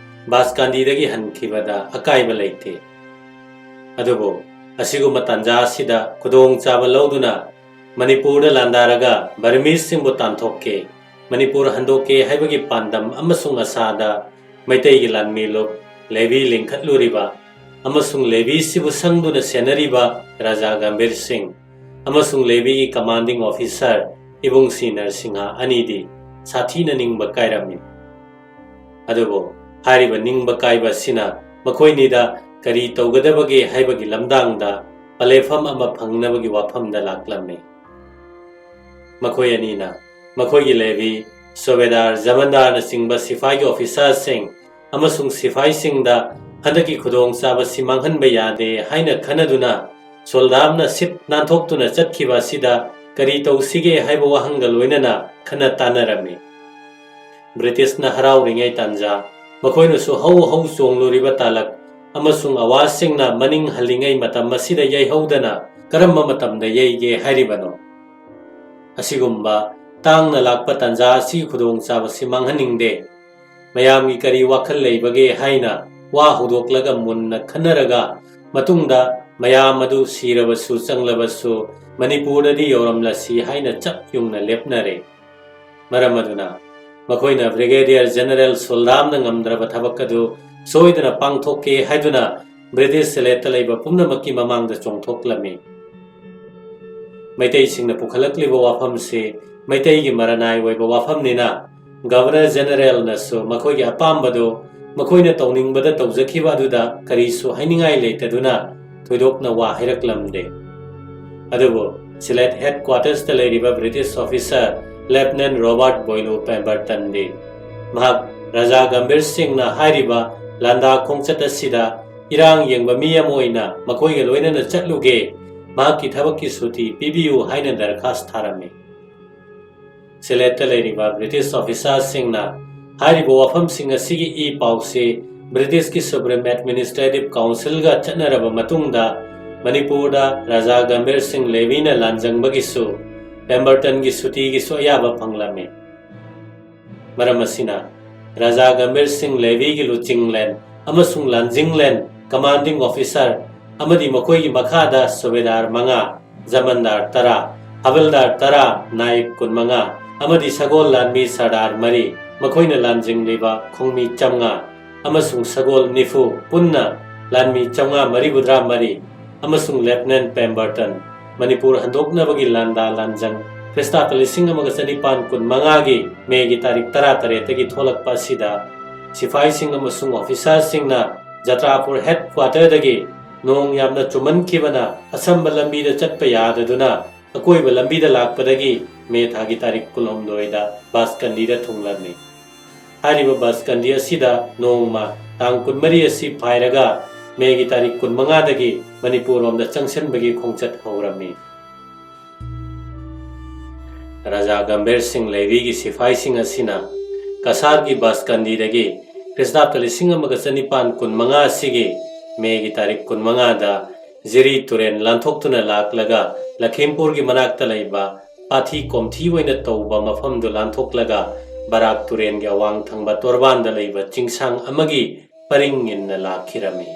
ꯕꯥꯁꯀꯥꯟꯗꯤꯗꯒꯤ ꯍꯟꯈꯤꯕꯗ ꯑꯀꯥꯏꯕ ꯂꯩꯇꯦ꯫ ꯑꯗꯨꯕꯨ ꯑꯁꯤꯒꯨꯝꯕ ꯇꯥꯟꯖꯥ ꯑꯁꯤꯗ ꯈꯨꯗꯣꯡꯆꯥꯕ ꯂꯧꯗꯨꯅ ꯃꯅꯤꯄꯨꯔꯗ ꯂꯥꯟꯗꯥꯔꯒ ꯕꯔꯃꯤꯁꯁꯤꯡꯕꯨ ꯇꯥꯟꯊꯣꯛꯀꯦ, ꯃꯅꯤꯄꯨꯔ ꯍꯟꯗꯣꯛꯀꯦ ꯍꯥꯏꯕꯒꯤ ꯄꯥꯟꯗꯝ ꯑꯃꯁꯨꯡ ꯑꯁꯥꯗ ꯃꯩꯇꯩꯒꯤ ꯂꯥꯟꯃꯤ ꯂꯨꯞ ꯂꯦꯚꯤ ꯂꯤꯡꯈꯠꯂꯨꯔꯤꯕ ꯑꯃꯁꯨꯡ ꯂꯦꯚꯤꯁꯤꯕꯨ ꯁꯪꯗꯨꯅ ꯁꯦꯟꯅꯔꯤꯕ ꯔꯥꯖꯥ ꯒꯝꯚꯤꯔ ꯁꯤꯡ ꯑꯃꯁꯨꯡ ꯂꯦꯚꯤꯒꯤ ꯀꯃꯥꯟꯗꯤꯡ ꯑꯣꯐꯤꯁꯥꯔ ꯏꯕꯨꯡ ꯁꯤ ꯅꯔꯁꯤꯡꯍ ꯑꯅꯤꯗꯤ ꯁꯥꯊꯤꯅ ꯅꯤꯡꯕ ꯀꯥꯏꯔꯝꯃꯤ꯫ ꯑꯗꯨꯕꯨ ꯍꯥꯏꯔꯤꯕ ꯅꯤꯡꯕ ꯀꯥꯏꯕ ꯑꯁꯤꯅ ꯃꯈꯣꯏꯅꯤꯗ ꯀꯔꯤ ꯇꯧꯒꯗꯕꯒꯦ ꯍꯥꯏꯕꯒꯤ ꯂꯝꯗꯥꯡꯗ ꯄꯂꯦꯐꯝ ꯑꯃ ꯐꯪꯅꯕꯒꯤ ꯋꯥꯐꯝꯗ ꯂꯥꯛꯂꯝꯃꯤ꯫ ꯃꯈꯣꯏ ꯑꯅꯤꯅ ꯃꯈꯣꯏꯒꯤ ꯂꯦꯚꯤ, ꯁꯨꯕꯦꯗꯥꯔ, ꯖꯃꯟꯗꯥꯔꯅꯆꯤꯡꯕ ꯁꯤꯐꯥꯏꯒꯤ ꯑꯣꯐꯤꯁꯥꯔꯁꯤꯡ ꯑꯃꯁꯨꯡ ꯁꯤꯐꯥꯏꯁꯤꯡꯗ ꯍꯟꯗꯛꯀꯤ ꯈꯨꯗꯣꯡꯆꯥꯕꯁꯤ ꯃꯥꯡꯍꯟꯕ ꯌꯥꯗꯦ ꯍꯥꯏꯅ ꯈꯟꯅꯗꯨꯅ ꯁꯣꯜꯗꯥꯝꯅ ꯁꯤꯠ ꯅꯥꯟꯊꯣꯛꯇꯨꯅ ꯆꯠꯈꯤꯕ ꯑꯁꯤꯗ ꯀꯔꯤ ꯇꯧꯁꯤꯒꯦ ꯍꯥꯏꯕ ꯋꯥꯍꯪꯒ ꯂꯣꯏꯅꯅ ꯈꯟꯅ ꯇꯥꯟꯅꯔꯝꯃꯤ꯫ ꯕ꯭ꯔꯤꯇꯤꯁꯅ ꯍꯔꯥꯎꯔꯤꯉꯩ ꯇꯥꯟꯖꯥ, ꯃꯈꯣꯏꯅꯁꯨ ꯍꯧ ꯍꯧ ꯆꯣꯡꯂꯨꯔꯤꯕ ꯇꯥꯂꯛ ꯑꯃꯁꯨꯡ ꯑꯋꯥꯖꯁꯤꯡꯅ ꯃꯅꯤꯡ ꯍꯜꯂꯤꯉꯩ ꯃꯇꯝ ꯑꯁꯤꯗ ꯌꯩꯍꯧꯗꯅ ꯀꯔꯝꯕ ꯃꯇꯝꯗ ꯌꯩꯒꯦ ꯍꯥꯏꯔꯤꯕꯅꯣ? ꯑꯁꯤꯒꯨꯝꯕ ꯇꯥꯡꯅ ꯂꯥꯛꯄ ꯇꯥꯟꯖꯥ ꯑꯁꯤꯒꯤ ꯈꯨꯗꯣꯡꯆꯥꯕꯁꯤ ꯃꯥꯡꯍꯟꯅꯤꯡꯗꯦ꯫ ꯃꯌꯥꯝꯒꯤ ꯀꯔꯤ ꯋꯥꯈꯜ ꯂꯩꯕꯒꯦ ꯍꯥꯏꯅ ꯋꯥ ꯍꯧꯗꯣꯛꯂꯒ ꯃꯨꯟꯅ ꯈꯟꯅꯔꯒ ꯃꯇꯨꯡꯗ ꯃꯌꯥꯝ ꯑꯗꯨ ꯁꯤꯔꯕꯁꯨ ꯆꯪꯂꯕꯁꯨ ꯃꯅꯤꯄꯨꯔꯗꯗꯤ ꯌꯧꯔꯝꯂꯁꯤ ꯍꯥꯏꯅ ꯆꯞ ꯌꯨꯡꯅ ꯂꯦꯞꯅꯔꯦ꯫ ꯃꯔꯝ ꯑꯗꯨꯅ ꯃꯈꯣꯏꯅ ꯕ꯭ꯔꯤꯒꯦꯗꯤꯌꯔ ꯖꯦꯅꯔꯦꯜ ꯁꯨꯜꯗꯥꯝꯅ ꯉꯝꯗ꯭ꯔꯕ ꯊꯕꯛ ꯑꯗꯨ ꯁꯣꯏꯗꯅ ꯄꯥꯡꯊꯣꯛꯀꯦ ꯍꯥꯏꯗꯨꯅ ꯕ꯭ꯔꯤꯇꯤꯁ ꯁꯤꯂꯦꯠꯇ ꯂꯩꯕ ꯄꯨꯝꯅꯃꯛꯀꯤ ꯃꯃꯥꯡꯗ ꯆꯣꯡꯊꯣꯛꯂꯝꯃꯤ꯫ ꯃꯩꯇꯩꯁꯤꯡꯅ ꯄꯨꯈꯠꯂꯛꯂꯤꯕ ꯋꯥꯐꯝꯁꯤ ꯃꯩꯇꯩꯒꯤ ꯃꯔꯅꯥꯏ ꯑꯣꯏꯕ ꯋꯥꯐꯝꯅꯤꯅ ꯒꯚꯔꯅꯔ ꯖꯦꯅꯔꯦꯜꯅꯁꯨ ꯃꯈꯣꯏꯒꯤ ꯑꯄꯥꯝꯕꯗꯨ ꯃꯈꯣꯏꯅ ꯇꯧꯅꯤꯡꯕꯗ ꯇꯧꯖꯈꯤꯕ ꯑꯗꯨꯗ ꯀꯔꯤꯁꯨ ꯍꯥꯏꯅꯤꯡꯉꯥꯏ ꯂꯩꯇꯗꯨꯅ ꯊꯣꯏꯗꯣꯛꯅ ꯋꯥ ꯍꯥꯏꯔꯛꯂꯝꯗꯦ꯫ ꯑꯗꯨꯕꯨ ꯁꯤꯂꯦꯠ ꯍꯦꯗꯀ꯭ꯋꯥꯇꯔꯁꯇ ꯂꯩꯔꯤꯕ ꯕ꯭ꯔꯤꯇꯤꯁ ꯑꯣꯐꯤꯁꯥꯔ ꯂꯦꯐꯇꯤꯅꯦꯟ ꯔꯣꯕꯥꯔꯠ ꯕꯣꯏꯂꯣ ꯄꯦꯝꯕꯔꯇꯟꯗꯤ ꯃꯍꯥꯛ ꯔꯥꯖꯥ ꯒꯝꯚꯤꯔ ꯁꯤꯡꯅ ꯍꯥꯏꯔꯤꯕ ꯂꯥꯟꯗꯥ ꯈꯣꯡꯆꯠ ꯑꯁꯤꯗ ꯏꯔꯥꯡ ꯌꯦꯡꯕ ꯃꯤ ꯑꯃ ꯑꯣꯏꯅ ꯃꯈꯣꯏꯒ ꯂꯣꯏꯅꯅ ꯆꯠꯂꯨꯒꯦ, ꯃꯍꯥꯛꯀꯤ ꯊꯕꯛꯀꯤ ꯁꯨꯇꯤ ꯄꯤꯕꯤꯌꯨ ꯍꯥꯏꯅ ꯗꯔꯈꯥꯁ ꯊꯥꯔꯝꯃꯤ꯫ ꯁꯤꯂꯦꯠꯇ ꯂꯩꯔꯤꯕ ꯕ꯭ꯔꯤꯇꯤꯁ ꯑꯣꯐꯤꯁꯥꯔꯁꯤꯡꯅ ꯍꯥꯏꯔꯤꯕ ꯋꯥꯐꯝꯁꯤꯡ ꯑꯁꯤꯒꯤ ꯏ ꯄꯥꯎꯁꯤ ꯕ꯭ꯔꯤꯇꯤꯁꯀꯤ ꯁꯨꯄ꯭ꯔꯤꯝ ꯑꯦꯗꯃꯤꯅꯤꯁꯇ꯭ꯔꯦꯇꯤꯚ ꯀꯥꯎꯟꯁꯤꯜꯒ ꯆꯠꯅꯔꯕ ꯃꯇꯨꯡꯗ ꯃꯅꯤꯄꯨꯔꯗ ꯔꯥꯖꯥ ꯒꯝꯚꯤꯔ ꯁꯤꯡ ꯂꯦꯕꯤꯅ ꯂꯥꯟꯖꯪꯕꯒꯤꯁꯨ ꯄꯦꯝꯕꯔꯇꯟꯒꯤ ꯁꯨꯇꯤꯒꯤꯁꯨ ꯑꯌꯥꯕ ꯐꯪꯂꯝꯃꯤ꯫ ꯃꯔꯝ ꯑꯁꯤꯅ ꯔꯥꯖꯥ ꯒꯝꯚꯤꯔ ꯁꯤꯡ ꯂꯦꯕꯤꯒꯤ ꯂꯨꯆꯤꯡꯂꯦꯟ ꯑꯃꯁꯨꯡ ꯂꯥꯟꯖꯤꯡꯂꯦꯟ ꯀꯃꯥꯟꯗꯤꯡ ꯑꯣꯐꯤꯁꯥꯔ ꯑꯃꯗꯤ ꯃꯈꯣꯏꯒꯤ ꯃꯈꯥꯗ ꯁꯨꯕꯦꯗꯥꯔ ꯃꯉꯥ, ꯖꯃꯟꯗꯥꯔ ꯇꯔꯥ, ꯍꯕꯜꯗꯥꯔ ꯇꯔꯥ, ꯅꯥꯌꯛ ꯀꯨꯟꯃꯉꯥ ꯑꯃꯗꯤ ꯁꯒꯣꯜ ꯂꯥꯟꯃꯤ ꯁꯔꯗꯥꯔ ꯃꯔꯤ, ꯃꯈꯣꯏꯅ ꯂꯥꯟꯖꯤꯡꯂꯤꯕ ꯈꯣꯡꯃꯤ ꯆꯥꯝꯃꯉꯥ ꯑꯃꯁꯨꯡ ꯁꯒꯣꯜ ꯅꯤꯐꯨ, ꯄꯨꯟꯅ ꯂꯥꯟꯃꯤ ꯆꯥꯝꯃꯉꯥ ꯃꯔꯤꯐꯨꯇꯔꯥ ꯃꯔꯤ, ꯑꯃꯁꯨꯡ ꯂꯦꯐꯇꯤꯅꯦꯟ ꯄꯦꯝꯕꯔꯇꯟ ꯃꯅꯤꯄꯨꯔ ꯍꯟꯗꯣꯛꯅꯕꯒꯤ ꯂꯥꯟꯗꯥ ꯂꯥꯟꯖꯪ ꯈ꯭ꯔꯤꯁꯇꯥꯕ ꯂꯤꯁꯤꯡ ꯑꯃꯒ ꯆꯅꯤꯄꯥꯟ ꯀꯨꯟꯃꯉꯥꯒꯤ ꯃꯦꯒꯤ ꯇꯥꯔꯤꯛ ꯇꯔꯥꯇꯔꯦꯠꯇꯒꯤ ꯊꯣꯛꯂꯛꯄ ꯑꯁꯤꯗ ꯁꯤꯐꯥꯏꯁꯤꯡ ꯑꯃꯁꯨꯡ ꯑꯣꯐꯤꯁꯥꯔꯁꯤꯡꯅ ꯖꯇ꯭ꯔꯥꯄꯨꯔ ꯍꯦꯗꯀ꯭ꯋꯥꯇꯔꯗꯒꯤ ꯅꯣꯡ ꯌꯥꯝꯅ ꯆꯨꯃꯟꯈꯤꯕꯅ ꯑꯁꯝꯕ ꯂꯝꯕꯤꯗ ꯆꯠꯄ ꯌꯥꯗꯗꯨꯅ ꯑꯀꯣꯏꯕ ꯂꯝꯕꯤꯗ ꯂꯥꯛꯄꯗꯒꯤ ꯃꯦ ꯊꯥꯒꯤ ꯇꯥꯔꯤꯛ ꯀꯨꯟꯍꯨꯝꯗꯣꯏꯗ ꯕꯥꯁꯀꯟꯗꯤꯗ ꯊꯨꯡꯂꯝꯃꯤ꯫ ꯍꯥꯏꯔꯤꯕ ꯕꯥꯁꯀꯟꯗꯤ ꯑꯁꯤꯗ ꯅꯣꯡꯃ ꯇꯥꯡ ꯀꯨꯟꯃꯔꯤ ꯑꯁꯤ ꯐꯥꯏꯔꯒ ꯃꯦꯒꯤ ꯇꯥꯔꯤꯛ ꯀꯨꯟꯃꯉꯥꯗꯒꯤ ꯃꯅꯤꯄꯨꯔ ꯂꯣꯝꯗ ꯆꯪꯁꯤꯟꯕꯒꯤ ꯈꯣꯡꯆꯠ ꯍꯧꯔꯝꯃꯤ꯫ ꯔꯥꯖꯥ ꯒꯝꯚꯤꯔ ꯁꯤꯡ ꯂꯦꯕꯤꯒꯤ ꯁꯤꯐꯥꯏꯁꯤꯡ ꯑꯁꯤꯅ ꯀꯁꯥꯔꯒꯤ ꯕꯥꯁꯀꯟꯗꯤꯗꯒꯤ ꯈ꯭ꯔꯤꯁꯇꯥꯕꯇ ꯂꯤꯁꯤꯡ ꯑꯃꯒ ꯆꯅꯤꯄꯥꯟ ꯀꯨꯟꯃꯉꯥ ꯑꯁꯤꯒꯤ ꯃꯦꯒꯤ ꯇꯥꯔꯤꯛ ꯀꯨꯟꯃꯉꯥꯗ ꯖꯤꯔꯤ ꯇꯨꯔꯦꯜ ꯂꯥꯟꯊꯣꯛꯇꯨꯅ ꯂꯥꯛꯂꯒ ꯂꯈꯤꯝꯄꯨꯔꯒꯤ ꯃꯅꯥꯛꯇ ꯂꯩꯕ ꯄꯥꯊꯤ ꯀꯣꯝꯊꯤ ꯑꯣꯏꯅ ꯇꯧꯕ ꯃꯐꯝꯗꯨ ꯂꯥꯟꯊꯣꯛꯂꯒ ꯕꯔꯥꯛ ꯇꯨꯔꯦꯜꯒꯤ ꯑꯋꯥꯡ ꯊꯪꯕ ꯇꯣꯔꯕꯥꯟꯗ ꯂꯩꯕ ꯆꯤꯡꯁꯥꯡ ꯑꯃꯒꯤ ꯄꯔꯤꯡ ꯏꯟꯅ ꯂꯥꯛꯈꯤꯔꯝꯃꯤ꯫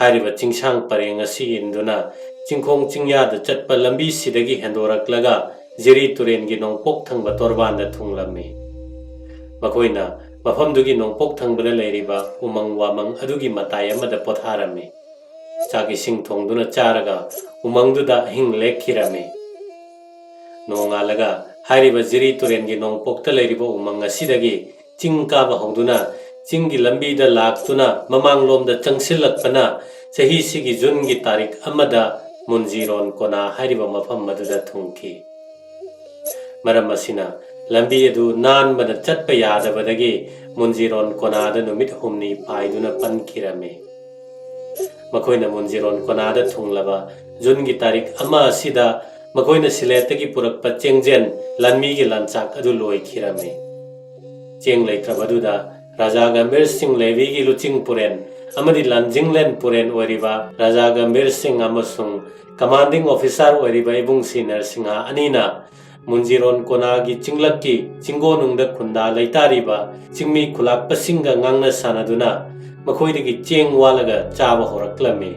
ꯍꯥꯏꯔꯤꯕ ꯆꯤꯡꯁꯥꯡ ꯄꯔꯦꯡ ꯑꯁꯤ ꯏꯟꯗꯨꯅ ꯆꯤꯡꯈꯣꯡ ꯆꯤꯡꯌꯥꯗ ꯆꯠꯄ ꯂꯝꯕꯤꯁꯤꯗꯒꯤ ꯍꯦꯟꯗꯣꯔꯛꯂꯒ ꯖꯤꯔꯤ ꯇꯨꯔꯦꯜꯒꯤ ꯅꯣꯡꯄꯣꯛ ꯊꯪꯕ ꯇꯣꯔꯕꯥꯟꯗ ꯊꯨꯡꯂꯝꯃꯤ꯫ ꯃꯈꯣꯏꯅ ꯃꯐꯝꯗꯨꯒꯤ ꯅꯣꯡꯄꯣꯛ ꯊꯪꯕꯗ ꯂꯩꯔꯤꯕ ꯎꯃꯪ ꯋꯥꯃꯪ ꯑꯗꯨꯒꯤ ꯃꯇꯥꯏ ꯑꯃꯗ ꯄꯣꯊꯥꯔꯝꯃꯤ꯫ ꯆꯥꯛ ꯏꯁꯤꯡ ꯊꯣꯡꯗꯨꯅ ꯆꯥꯔꯒ ꯎꯃꯪꯗꯨꯗ ꯑꯍꯤꯡ ꯂꯦꯛꯈꯤꯔꯝꯃꯤ꯫ ꯅꯣꯡꯉꯥꯜꯂꯒ ꯍꯥꯏꯔꯤꯕ ꯖꯤꯔꯤ ꯇꯨꯔꯦꯜꯒꯤ ꯅꯣꯡꯄꯣꯛꯇ ꯂꯩꯔꯤꯕ ꯎꯃꯪ ꯑꯁꯤꯗꯒꯤ ꯆꯤꯡ ꯀꯥꯕ ꯍꯧꯗꯨꯅ ꯆꯤꯡꯒꯤ ꯂꯝꯕꯤꯗ ꯂꯥꯛꯇꯨꯅ ꯃꯃꯥꯡꯂꯣꯝꯗ ꯆꯪꯁꯤꯜꯂꯛꯄꯅ ꯆꯍꯤꯁꯤꯒꯤ ꯖꯨꯟꯒꯤ ꯇꯥꯔꯤꯛ ꯑꯃꯗ ꯃꯨꯟꯖꯤꯔꯣꯟ ꯀꯣꯅꯥ ꯍꯥꯏꯔꯤꯕ ꯃꯐꯝ ꯑꯗꯨꯗ ꯊꯨꯡꯈꯤ꯫ ꯃꯔꯝ ꯑꯁꯤꯅ ꯂꯝꯕꯤ ꯑꯗꯨ ꯅꯥꯟꯕꯅ ꯆꯠꯄ ꯌꯥꯗꯕꯗꯒꯤ ꯃꯨꯟꯖꯤꯔꯣꯟ ꯀꯣꯅꯥꯗ ꯅꯨꯃꯤꯠ ꯍꯨꯝꯅꯤ ꯄꯥꯏꯗꯨꯅ ꯄꯟꯈꯤꯔꯝꯃꯤ꯫ ꯃꯈꯣꯏꯅ ꯃꯨꯟꯖꯤꯔꯣꯟ ꯀꯣꯅꯥꯗ ꯊꯨꯡꯂꯕ ꯖꯨꯟꯒꯤ ꯇꯥꯔꯤꯛ ꯑꯃ ꯑꯁꯤꯗ ꯃꯈꯣꯏꯅ ꯁꯤꯂꯦꯠꯇꯒꯤ ꯄꯨꯔꯛꯄ ꯆꯦꯡꯖꯦꯟ ꯂꯥꯟꯃꯤꯒꯤ ꯂꯥꯟꯆꯥꯛ ꯑꯗꯨ ꯂꯣꯏꯈꯤꯔꯝꯃꯤ꯫ ꯆꯦꯡ ꯂꯩꯇ꯭ꯔꯕꯗꯨꯗ ꯔꯥꯖꯥ ꯒꯝꯚꯤꯔ ꯁꯤꯡ ꯂꯦꯚꯤꯒꯤ ꯂꯨꯆꯤꯡ ꯄꯨꯔꯦꯟ ꯑꯃꯗꯤ ꯂꯥꯟꯖꯤꯡꯂꯦꯟ ꯄꯨꯔꯦꯟ ꯑꯣꯏꯔꯤꯕ ꯔꯥꯖꯥ ꯒꯝꯚꯤꯔ ꯁꯤꯡ ꯑꯃꯁꯨꯡ ꯀꯃꯥꯟꯗꯤꯡ ꯑꯣꯐꯤꯁꯥꯔ ꯑꯣꯏꯔꯤꯕ ꯏꯕꯨꯡ ꯁꯤ ꯅꯔꯁꯤꯡꯍ ꯑꯅꯤꯅ ꯃꯨꯟꯖꯤꯔꯣꯟ ꯀꯣꯅꯥꯒꯤ ꯆꯤꯡꯂꯛꯀꯤ ꯆꯤꯡꯒꯣꯅꯨꯡꯗ ꯈꯨꯟꯗꯥ ꯂꯩꯇꯥꯔꯤꯕ ꯆꯤꯡꯃꯤ ꯈꯨꯂꯥꯛꯄꯁꯤꯡꯒ ꯉꯥꯡꯅ ꯁꯥꯟꯅꯗꯨꯅ ꯃꯈꯣꯏꯗꯒꯤ ꯆꯦꯡ ꯋꯥꯜꯂꯒ ꯆꯥꯕ ꯍꯧꯔꯛꯂꯝꯃꯤ꯫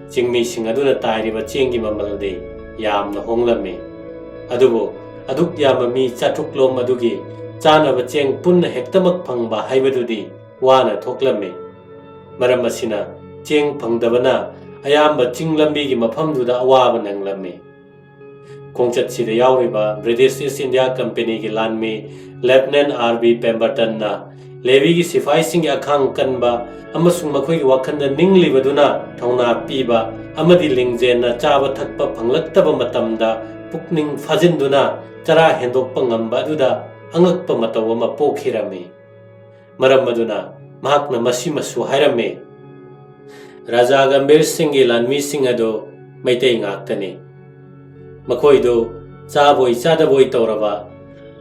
ꯆꯤꯡꯃꯤꯁꯤꯡ ꯑꯗꯨꯅ ꯇꯥꯏꯔꯤꯕ ꯆꯦꯡꯒꯤ ꯃꯃꯜꯗꯤ ꯌꯥꯝꯅ ꯍꯣꯡꯂꯝꯃꯤ꯫ ꯑꯗꯨꯕꯨ ꯑꯗꯨꯛ ꯌꯥꯝꯕ ꯃꯤ ꯆꯥꯇ꯭ꯔꯨꯛ ꯂꯣꯝ ꯑꯗꯨꯒꯤ ꯆꯥꯅꯕ ꯆꯦꯡ ꯄꯨꯟꯅ ꯍꯦꯛꯇꯃꯛ ꯐꯪꯕ ꯍꯥꯏꯕꯗꯨꯗꯤ ꯋꯥꯅ ꯊꯣꯛꯂꯝꯃꯤ꯫ ꯃꯔꯝ ꯑꯁꯤꯅ ꯆꯦꯡ ꯐꯪꯗꯕꯅ ꯑꯌꯥꯝꯕ ꯆꯤꯡ ꯂꯝꯕꯤꯒꯤ ꯃꯐꯝꯗꯨꯗ ꯑꯋꯥꯕ ꯅꯪꯂꯝꯃꯤ꯫ ꯈꯣꯡꯆꯠꯁꯤꯗ ꯌꯥꯎꯔꯤꯕ ꯕ꯭ꯔꯤꯇꯤꯁ ꯏꯁ ꯏꯟꯗꯤꯌꯥ ꯀꯝꯄꯦꯅꯤꯒꯤ ꯂꯥꯟꯃꯤ ꯂꯦꯐꯅꯦꯟ ꯑꯥꯔ ꯕꯤ ꯄꯦꯝꯕꯔꯇꯟꯅ ꯂꯦꯚꯤꯒꯤ ꯁꯤꯐꯥꯏꯁꯤꯡꯒꯤ ꯑꯈꯥꯡ ꯀꯟꯕ ꯑꯃꯁꯨꯡ ꯃꯈꯣꯏꯒꯤ ꯋꯥꯈꯜꯗ ꯅꯤꯡꯂꯤꯕꯗꯨꯅ ꯊꯧꯅꯥ ꯄꯤꯕ ꯑꯃꯗꯤ ꯂꯤꯡꯖꯦꯜꯅ ꯆꯥꯕ ꯊꯛꯄ ꯐꯪꯂꯛꯇꯕ ꯃꯇꯝꯗ ꯄꯨꯛꯅꯤꯡ ꯐꯥꯖꯤꯟꯗꯨꯅ ꯆꯔꯥ ꯍꯦꯟꯗꯣꯛꯄ ꯉꯝꯕ ꯑꯗꯨꯗ ꯑꯉꯛꯄ ꯃꯇꯧ ꯑꯃ ꯄꯣꯛꯈꯤꯔꯝꯃꯤ꯫ ꯃꯔꯝ ꯑꯗꯨꯅ ꯃꯍꯥꯛꯅ ꯃꯁꯤꯃꯁꯨ ꯍꯥꯏꯔꯝꯃꯤ, "ꯔꯥꯖꯥ ꯒꯝꯚꯤꯔ ꯁꯤꯡꯒꯤ ꯂꯥꯟꯃꯤꯁꯤꯡ ꯑꯗꯨ ꯃꯩꯇꯩ ꯉꯥꯛꯇꯅꯤ꯫ ꯃꯈꯣꯏꯗꯨ ꯆꯥꯕꯣꯏ ꯆꯥꯗꯕꯣꯏ ꯇꯧꯔꯕ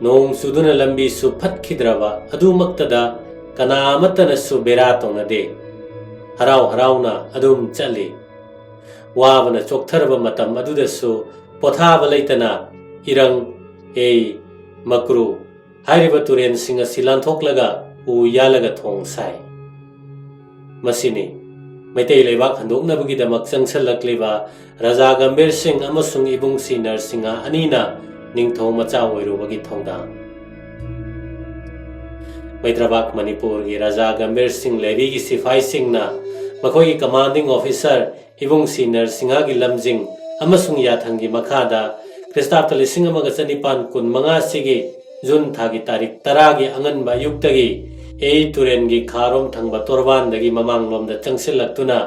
ꯅꯣꯡ ꯆꯨꯗꯨꯅ ꯂꯝꯕꯤꯁꯨ ꯐꯠꯈꯤꯗ꯭ꯔꯕ ꯑꯗꯨꯃꯛꯇꯗ ꯀꯅꯥ ꯑꯃꯠꯇꯅꯁꯨ ꯕꯦꯔꯥ ꯇꯧꯅꯗꯦ꯫ ꯍꯔꯥꯎ ꯍꯔꯥꯎꯅ ꯑꯗꯨꯝ ꯆꯠꯂꯤ꯫ ꯋꯥꯕꯅ ꯆꯣꯛꯊꯔꯕ ꯃꯇꯝ ꯑꯗꯨꯗꯁꯨ ꯄꯣꯊꯥꯕ ꯂꯩꯇꯅ ꯏꯔꯪ, ꯑꯦꯏ, ꯃꯀ꯭ꯔꯨ ꯍꯥꯏꯔꯤꯕ ꯇꯨꯔꯦꯟꯁꯤꯡ ꯑꯁꯤ ꯂꯥꯟꯊꯣꯛꯂꯒ ꯎ ꯌꯥꯜꯂꯒ ꯊꯣꯡ ꯁꯥꯏ꯫ ꯃꯁꯤꯅꯤ ꯃꯩꯇꯩ ꯂꯩꯕꯥꯛ ꯍꯟꯗꯣꯛꯅꯕꯒꯤꯗꯃꯛ ꯆꯪꯁꯤꯜꯂꯛꯂꯤꯕ ꯔꯥꯖꯥ ꯒꯝꯚꯤꯔ ꯁꯤꯡ ꯑꯃꯁꯨꯡ ꯏꯕꯨꯡꯁꯤ ꯅꯔꯁꯤꯡꯍ ꯑꯅꯤꯅ ꯅꯤꯡꯊꯧ ꯃꯆꯥ ꯑꯣꯏꯔꯨꯕꯒꯤ ꯊꯧꯗꯥꯡ꯫ ꯃꯩꯇ꯭ꯔꯕꯥꯛ ꯃꯅꯤꯄꯨꯔꯒꯤ ꯔꯥꯖꯥ ꯒꯝꯚꯤꯔ ꯁꯤꯡ ꯂꯦꯕꯤꯒꯤ ꯁꯤꯐꯥꯏꯁꯤꯡꯅ ꯃꯈꯣꯏꯒꯤ commanding officer ꯏꯕꯨꯡꯁꯤ ꯅꯔꯁꯤꯡꯍꯒꯤ ꯂꯝꯖꯤꯡ ꯑꯃꯁꯨꯡ ꯌꯥꯊꯪꯒꯤ ꯃꯈꯥꯗ ꯈ꯭ꯔꯤꯁꯇꯥꯕꯇ ꯂꯤꯁꯤꯡ ꯑꯃꯒ ꯆꯅꯤꯄꯥꯟ ꯀꯨꯟ ꯃꯉꯥꯁꯤꯒꯤ ꯖꯨꯟ ꯊꯥꯒꯤ ꯇꯥꯔꯤꯛ ꯇꯔꯥꯒꯤ ꯑꯉꯟꯕ ꯑꯌꯨꯛꯇꯒꯤ ꯑꯦꯏ ꯇꯨꯔꯦꯟꯒꯤ ꯈꯥꯔꯣꯝ ꯊꯪꯕ ꯇꯣꯔꯕꯥꯟꯗꯒꯤ ꯃꯃꯥꯡꯂꯣꯝꯗ ꯆꯪꯁꯤꯜꯂꯛꯇꯨꯅ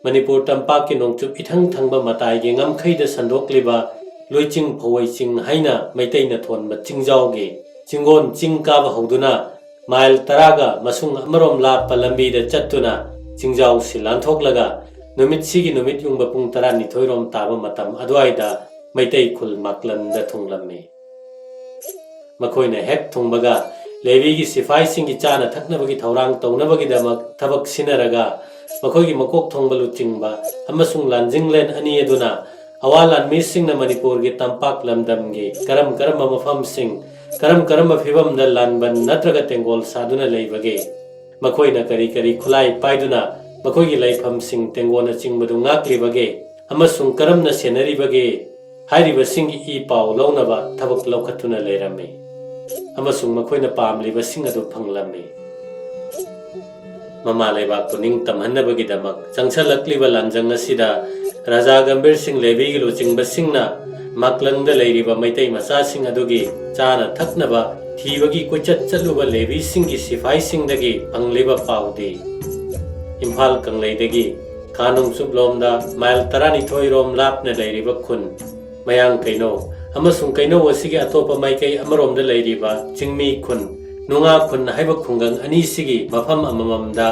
ꯃꯅꯤꯄꯨꯔ ꯇꯝꯄꯥꯛꯀꯤ ꯅꯣꯡꯆꯨꯞ ꯏꯊꯪ ꯊꯪꯕ ꯃꯇꯥꯏꯒꯤ ꯉꯝꯈꯩꯗ ꯁꯟꯗꯣꯛꯂꯤꯕ ꯂꯨꯏꯆꯤꯡ ꯐꯧꯋꯩ ꯆꯤꯡ ꯍꯥꯏꯅ ꯃꯩꯇꯩꯅ ꯊꯣꯟꯕ ꯆꯤꯡꯖꯥꯎꯒꯤ ꯆꯤꯡꯒꯣꯟ ꯆꯤꯡ ꯀꯥꯕ ꯍꯧꯗꯨꯅ ꯃꯥꯏꯜ ꯇꯔꯥꯒ ꯃꯁꯨꯡ ꯑꯃꯔꯣꯝ ꯂꯥꯞꯄ ꯂꯝꯕꯤꯗ ꯆꯠꯇꯨꯅ ꯆꯤꯡꯖꯥꯎꯁꯤ ꯂꯥꯟꯊꯣꯛꯂꯒ ꯅꯨꯃꯤꯠꯁꯤꯒꯤ ꯅꯨꯃꯤꯠ ꯌꯨꯡꯕ ꯄꯨꯡ ꯇꯔꯥꯅꯤꯊꯣꯏ ꯔꯣꯝ ꯇꯥꯕ ꯃꯇꯝ ꯑꯗꯨꯋꯥꯏꯗ ꯃꯩꯇꯩ ꯈꯨꯜ ꯃꯥꯛꯂꯟꯗ ꯊꯨꯡꯂꯝꯃꯤ꯫ ꯃꯈꯣꯏꯅ ꯍꯦꯛ ꯊꯨꯡꯕꯒ ꯂꯦꯕꯤꯒꯤ ꯁꯤꯐꯥꯏꯁꯤꯡꯒꯤ ꯆꯥꯅ ꯊꯛꯅꯕꯒꯤ ꯊꯧꯔꯥꯡ ꯇꯧꯅꯕꯒꯤꯗꯃꯛ ꯊꯕꯛ ꯁꯤꯟꯅꯔꯒ ꯃꯈꯣꯏꯒꯤ ꯃꯀꯣꯛ ꯊꯣꯡꯕ ꯂꯨꯆꯤꯡꯕ ꯑꯃꯁꯨꯡ ꯂꯥꯟꯖꯤꯡꯂꯦꯟ ꯑꯅꯤ ꯑꯗꯨꯅ ꯑꯋꯥ ꯂꯥꯟꯃꯤꯁꯤꯡꯅ ꯃꯅꯤꯄꯨꯔꯒꯤ ꯇꯝꯄꯥꯛ ꯂꯝꯗꯝꯒꯤ ꯀꯔꯝ ꯀꯔꯝꯕ ꯃꯐꯝꯁꯤꯡ, ꯀꯔꯝ ꯀꯔꯝꯕ ꯐꯤꯚꯝꯗ ꯂꯥꯟꯕꯟ ꯅꯠꯇ꯭ꯔꯒ ꯇꯦꯡꯒꯣꯜ ꯁꯥꯗꯨꯅ ꯂꯩꯕꯒꯦ, ꯃꯈꯣꯏꯅ ꯀꯔꯤ ꯀꯔꯤ ꯈꯨꯠꯂꯥꯏ ꯄꯥꯏꯗꯨꯅ ꯃꯈꯣꯏꯒꯤ ꯂꯩꯐꯝꯁꯤꯡ ꯇꯦꯡꯒꯣꯟꯅꯆꯤꯡꯕꯗꯨ ꯉꯥꯛꯂꯤꯕꯒꯦ ꯑꯃꯁꯨꯡ ꯀꯔꯝꯅ ꯁꯦꯟꯅꯔꯤꯕꯒꯦ ꯍꯥꯏꯔꯤꯕꯁꯤꯡꯒꯤ ꯏ ꯄꯥꯎ ꯂꯧꯅꯕ ꯊꯕꯛ ꯂꯧꯈꯠꯇꯨꯅ ꯂꯩꯔꯝꯃꯤ ꯑꯃꯁꯨꯡ ꯃꯈꯣꯏꯅ ꯄꯥꯝꯂꯤꯕꯁꯤꯡ ꯑꯗꯨ ꯐꯪꯂꯝꯃꯤ꯫ ꯃꯃꯥ ꯂꯩꯕꯥꯛꯄꯨ ꯅꯤꯡꯇꯝꯍꯟꯅꯕꯒꯤꯗꯃꯛ ꯆꯪꯁꯜꯂꯛꯂꯤꯕ ꯂꯥꯟꯖꯪ ꯑꯁꯤꯗ ꯔꯥꯖꯥ ꯒꯝꯚꯤꯔ ꯁꯤꯡ ꯂꯦꯕꯤꯒꯤ ꯂꯨꯆꯤꯡꯕꯁꯤꯡꯅ ꯃꯥꯛꯂꯪꯗ ꯂꯩꯔꯤꯕ ꯃꯩꯇꯩ ꯃꯆꯥꯁꯤꯡ ꯑꯗꯨꯒꯤ ꯆꯥꯅ ꯊꯛꯅꯕ ꯊꯤꯕꯒꯤ ꯀꯣꯏꯆꯠ ꯆꯠꯂꯨꯕ ꯂꯦꯕꯤꯁꯤꯡꯒꯤ ꯁꯤꯐꯥꯏꯁꯤꯡꯗꯒꯤ ꯐꯪꯂꯤꯕ ꯄꯥꯎꯗꯤ ꯏꯝꯐꯥꯜ ꯀꯪꯂꯩꯗꯒꯤ ꯈꯥ ꯅꯣꯡꯆꯨꯞꯂꯣꯝꯗ ꯃꯥꯏꯜ ꯇꯔꯥꯅꯤꯊꯣꯏ ꯔꯣꯝ ꯂꯥꯞꯅ ꯂꯩꯔꯤꯕ ꯈꯨꯟ ꯃꯌꯥꯡ ꯀꯩꯅꯧ ꯑꯃꯁꯨꯡ ꯀꯩꯅꯧ ꯑꯁꯤꯒꯤ ꯑꯇꯣꯞꯄ ꯃꯥꯏꯀꯩ ꯑꯃꯔꯣꯝꯗ ꯂꯩꯔꯤꯕ ꯆꯤꯡꯃꯤ ꯈꯨꯟ ꯅꯨꯡꯉꯥ ꯈꯨꯟ ꯍꯥꯏꯕ ꯈꯨꯡꯒꯪ ꯑꯅꯤꯁꯤꯒꯤ ꯃꯐꯝ ꯑꯃꯃꯝꯗ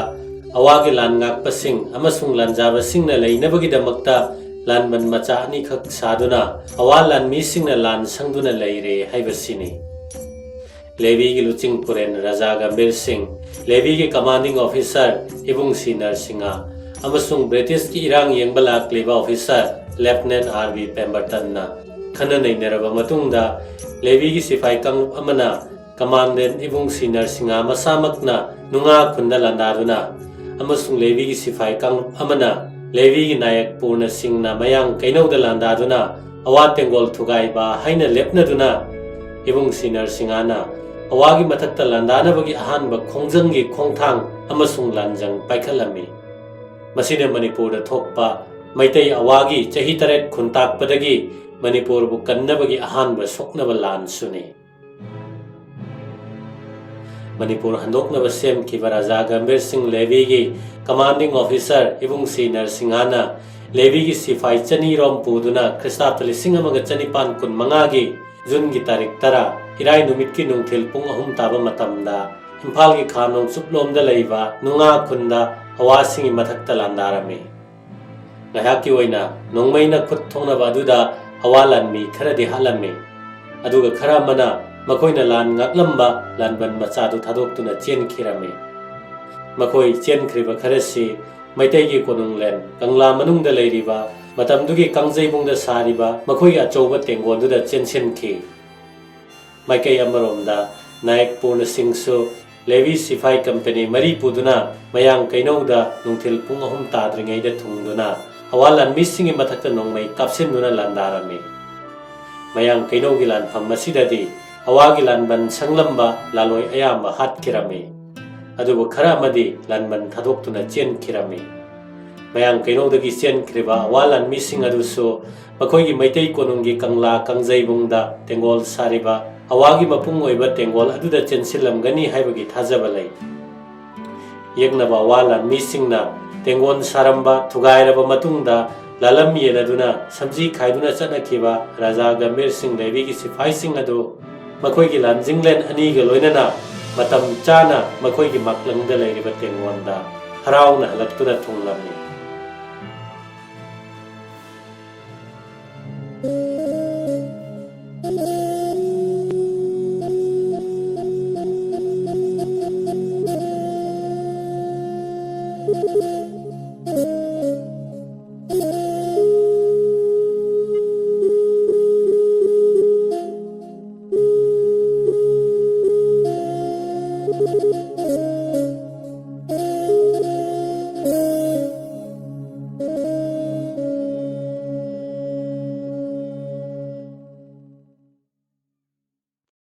ꯑꯋꯥꯒꯤ ꯂꯥꯟ ꯉꯥꯛꯄꯁꯤꯡ ꯑꯃꯁꯨꯡ ꯂꯥꯟꯖꯥꯕꯁꯤꯡꯅ ꯂꯩꯅꯕꯒꯤꯗꯃꯛꯇ ꯂꯥꯟꯕꯟ ꯃꯆꯥ ꯑꯅꯤꯈꯛ ꯁꯥꯗꯨꯅ ꯑꯋꯥ ꯂꯥꯟꯃꯤꯁꯤꯡꯅ ꯂꯥꯟ ꯁꯪꯗꯨꯅ ꯂꯩꯔꯦ ꯍꯥꯏꯕꯁꯤꯅꯤ꯫ ꯂꯦꯚꯤꯒꯤ ꯂꯨꯆꯤꯡ ꯄꯨꯔꯦꯟ ꯔꯥꯖꯥ ꯒꯝꯚꯤꯔ ꯁꯤꯡ, ꯂꯦꯚꯤꯒꯤ ꯀꯃꯥꯟꯗꯤꯡ ꯑꯣꯐꯤꯁꯥꯔ ꯏꯕꯨꯡ ꯁꯤ ꯅꯔꯁꯤꯡꯍ ꯑꯃꯁꯨꯡ ꯕ꯭ꯔꯤꯇꯤꯁꯀꯤ ꯏꯔꯥꯡ ꯌꯦꯡꯕ ꯂꯥꯛꯂꯤꯕ ꯑꯣꯐꯤꯁꯥꯔ ꯂꯦꯐꯇꯤꯅꯦꯟ ꯑꯥꯔ ꯕꯤ ꯄꯦꯝꯕꯔꯇꯟꯅ ꯈꯟꯅ ꯅꯩꯅꯔꯕ ꯃꯇꯨꯡꯗ, ꯂꯦꯚꯤꯒꯤ ꯁꯤꯐꯥꯏ ꯀꯥꯡꯂꯨꯞ ꯑꯃꯅ ꯀꯃꯥꯟꯗꯦꯟ ꯏꯕꯨꯡ ꯁꯤ ꯅꯔꯁꯤꯡꯍ ꯃꯁꯥꯃꯛꯅ ꯅꯨꯡꯉꯥ ꯈꯨꯟꯗ ꯂꯥꯟꯗꯥꯗꯨꯅ ꯑꯃꯁꯨꯡ ꯂꯦꯚꯤꯒꯤ ꯁꯤꯐꯥꯏ ꯀꯥꯡꯂꯨꯞ ꯑꯃꯅ ꯂꯦꯚꯤꯒꯤ ꯅꯥꯌꯛ ꯄꯨꯔꯅ ꯁꯤꯡꯅ ꯃꯌꯥꯡ ꯀꯩꯅꯧꯗ ꯂꯥꯟꯗꯥꯗꯨꯅ ꯑꯋꯥ ꯇꯦꯡꯒꯣꯜ ꯊꯨꯒꯥꯏꯕ ꯍꯥꯏꯅ ꯂꯦꯞꯅꯗꯨꯅ, ꯏꯕꯨꯡ ꯁꯤ ꯅꯔꯁꯤꯡꯍꯅ ꯑꯋꯥꯒꯤ ꯃꯊꯛꯇ ꯂꯥꯟꯗꯥꯅꯕꯒꯤ ꯑꯍꯥꯟꯕ ꯈꯣꯡꯖꯪꯒꯤ ꯈꯣꯡꯊꯥꯡ ꯑꯃꯁꯨꯡ ꯂꯥꯟꯖꯪ ꯄꯥꯏꯈꯠꯂꯝꯃꯤ꯫ ꯃꯁꯤꯅ ꯃꯅꯤꯄꯨꯔꯗ ꯊꯣꯛꯄ ꯃꯩꯇꯩ ꯑꯋꯥꯒꯤ ꯆꯍꯤ ꯇꯔꯦꯠ ꯈꯨꯟꯇꯥꯛꯄꯗꯒꯤ ꯃꯅꯤꯄꯨꯔꯕꯨ ꯀꯟꯅꯕꯒꯤ ꯑꯍꯥꯟꯕ ꯁꯣꯛꯅꯕ ꯂꯥꯟꯁꯨꯅꯤ꯫ ꯃꯅꯤꯄꯨꯔ ꯍꯟꯗꯣꯛꯅꯕ ꯁꯦꯝꯈꯤꯕ ꯔꯥꯖꯥ ꯒꯝꯚꯤꯔ ꯁꯤꯡ ꯂꯦꯚꯤꯒꯤ ꯀꯃꯥꯟꯗꯤꯡ ꯑꯣꯐꯤꯁꯥꯔ ꯏꯕꯨꯡ ꯁꯤ ꯅꯔꯁꯤꯡꯍꯅ ꯂꯦꯚꯤꯒꯤ ꯁꯤꯐꯥꯏ ꯆꯅꯤꯔꯣꯝ ꯄꯨꯗꯨꯅ ꯈ꯭ꯔꯤꯁꯇꯥꯕꯇ ꯂꯤꯁꯤꯡ ꯑꯃꯒ ꯆꯅꯤꯄꯥꯟ ꯀꯨꯟ ꯃꯉꯥꯒꯤ ꯖꯨꯟꯒꯤ ꯇꯥꯔꯤꯛ ꯇꯔꯥ, ꯏꯔꯥꯏ ꯅꯨꯃꯤꯠꯀꯤ ꯅꯨꯡꯊꯤꯜ ꯄꯨꯡ ꯑꯍꯨꯝ ꯇꯥꯕ ꯃꯇꯝꯗ ꯏꯝꯐꯥꯜꯒꯤ ꯈꯥ ꯅꯣꯡꯆꯨꯞꯂꯣꯝꯗ ꯂꯩꯕ ꯅꯨꯡꯉꯥ ꯈꯨꯟꯗ ꯑꯋꯥꯁꯤꯡꯒꯤ ꯃꯊꯛꯇ ꯂꯥꯟꯗꯥꯔꯝꯃꯤ꯫ ꯉꯥꯏꯍꯥꯛꯀꯤ ꯑꯣꯏꯅ ꯅꯣꯡꯃꯩꯅ ꯈꯨꯠ ꯊꯣꯡꯅꯕ ꯑꯗꯨꯗ ꯑꯋꯥ ꯂꯥꯟꯃꯤ ꯈꯔꯗꯤ ꯍꯥꯠꯂꯝꯃꯤ꯫ ꯑꯗꯨꯒ ꯈꯔ ꯑꯃꯅ ꯃꯈꯣꯏꯅ ꯂꯥꯟ ꯉꯥꯛꯂꯝꯕ ꯂꯥꯟꯕꯟ ꯃꯆꯥꯗꯨ ꯊꯥꯗꯣꯛꯇꯨꯅ ꯆꯦꯟꯈꯤꯔꯝꯃꯤ꯫ ꯃꯈꯣꯏ ꯆꯦꯟꯈ꯭ꯔꯤꯕ ꯈꯔꯁꯤ ꯃꯩꯇꯩꯒꯤ ꯀꯣꯅꯨꯡꯂꯦꯟ ꯀꯪꯂꯥ ꯃꯅꯨꯡꯗ ꯂꯩꯔꯤꯕ ꯃꯇꯝꯗꯨꯒꯤ ꯀꯥꯡꯖꯩꯕꯨꯡꯗ ꯁꯥꯔꯤꯕ ꯃꯈꯣꯏꯒꯤ ꯑꯆꯧꯕ ꯇꯦꯡꯒꯣꯟꯗꯨꯗ ꯆꯦꯟꯁꯤꯟꯈꯤ꯫ ꯃꯥꯏꯀꯩ ꯑꯃꯔꯣꯝꯗ ꯅꯥꯌꯛ ꯄꯨꯔꯅ ꯁꯤꯡꯁꯨ ꯂꯦꯚꯤ ꯁꯤꯐꯥꯏ ꯀꯝꯄꯦꯅꯤ ꯃꯔꯤ ꯄꯨꯗꯨꯅ ꯃꯌꯥꯡ ꯀꯩꯅꯧꯗ ꯅꯨꯡꯊꯤꯜ ꯄꯨꯡ ꯑꯍꯨꯝ ꯇꯥꯗ꯭ꯔꯤꯉꯩꯗ ꯊꯨꯡꯗꯨꯅ ꯑꯋꯥ ꯂꯥꯟꯃꯤꯁꯤꯡꯒꯤ ꯃꯊꯛꯇ ꯅꯣꯡꯃꯩ ꯀꯥꯞꯁꯤꯟꯗꯨꯅ ꯂꯥꯟꯗꯥꯔꯝꯃꯤ꯫ ꯃꯌꯥꯡ ꯀꯩꯅꯧꯒꯤ ꯂꯥꯟꯐꯝ ꯑꯁꯤꯗꯗꯤ ꯑꯋꯥꯒꯤ ꯂꯥꯟꯕꯟ ꯁꯪꯂꯝꯕ ꯂꯥꯂꯣꯏ ꯑꯌꯥꯝꯕ ꯍꯥꯠꯈꯤꯔꯝꯃꯤ꯫ ꯑꯗꯨꯕꯨ ꯈꯔ ꯑꯃꯗꯤ ꯂꯥꯟꯕꯟ ꯊꯥꯗꯣꯛꯇꯨꯅ ꯆꯦꯟꯈꯤꯔꯝꯃꯤ꯫ ꯃꯌꯥꯡ ꯀꯩꯅꯧꯗꯒꯤ ꯆꯦꯟꯈ꯭ꯔꯤꯕ ꯑꯋꯥ ꯂꯥꯟꯃꯤꯁꯤꯡ ꯑꯗꯨꯁꯨ ꯃꯈꯣꯏꯒꯤ ꯃꯩꯇꯩ ꯀꯣꯅꯨꯡꯒꯤ ꯀꯪꯂꯥ ꯀꯥꯡꯖꯩꯕꯨꯡꯗ ꯇꯦꯡꯒꯣꯜ ꯁꯥꯔꯤꯕ ꯑꯋꯥꯒꯤ ꯃꯄꯨꯡ ꯑꯣꯏꯕ ꯇꯦꯡꯒꯣꯜ ꯑꯗꯨꯗ ꯆꯦꯟꯁꯤꯜꯂꯝꯒꯅꯤ ꯍꯥꯏꯕꯒꯤ ꯊꯥꯖꯕ ꯂꯩ꯫ ꯌꯦꯛꯅꯕ ꯑꯋꯥ ꯂꯥꯟꯃꯤꯁꯤꯡꯅ ꯇꯦꯡꯒꯣꯜ ꯁꯥꯔꯝꯕ ꯊꯨꯒꯥꯏꯔꯕ ꯃꯇꯨꯡꯗ ꯂꯥꯂꯝ ꯌꯦꯟꯅꯗꯨꯅ ꯁꯝꯖꯤ ꯈꯥꯏꯗꯨꯅ ꯆꯠꯅꯈꯤꯕ ꯔꯥꯖꯥ ꯒꯝꯚꯤꯔ ꯁꯤꯡ ꯂꯦꯚꯤꯒꯤ ꯁꯤꯐꯥꯏꯁꯤꯡ ꯑꯗꯨ ꯃꯈꯣꯏꯒꯤ ꯂꯥꯟꯖꯤꯡꯂꯦꯟ ꯑꯅꯤꯒ ꯂꯣꯏꯅꯅ ꯃꯇꯝ ꯆꯥꯅ ꯃꯈꯣꯏꯒꯤ ꯃꯥꯛꯂꯪꯗ ꯂꯩꯔꯤꯕ ꯇꯦꯡꯒꯣꯟꯗ ꯍꯔꯥꯎꯅ ꯍꯜꯂꯛꯇꯨꯅ ꯊꯨꯡꯂꯝꯃꯤ꯫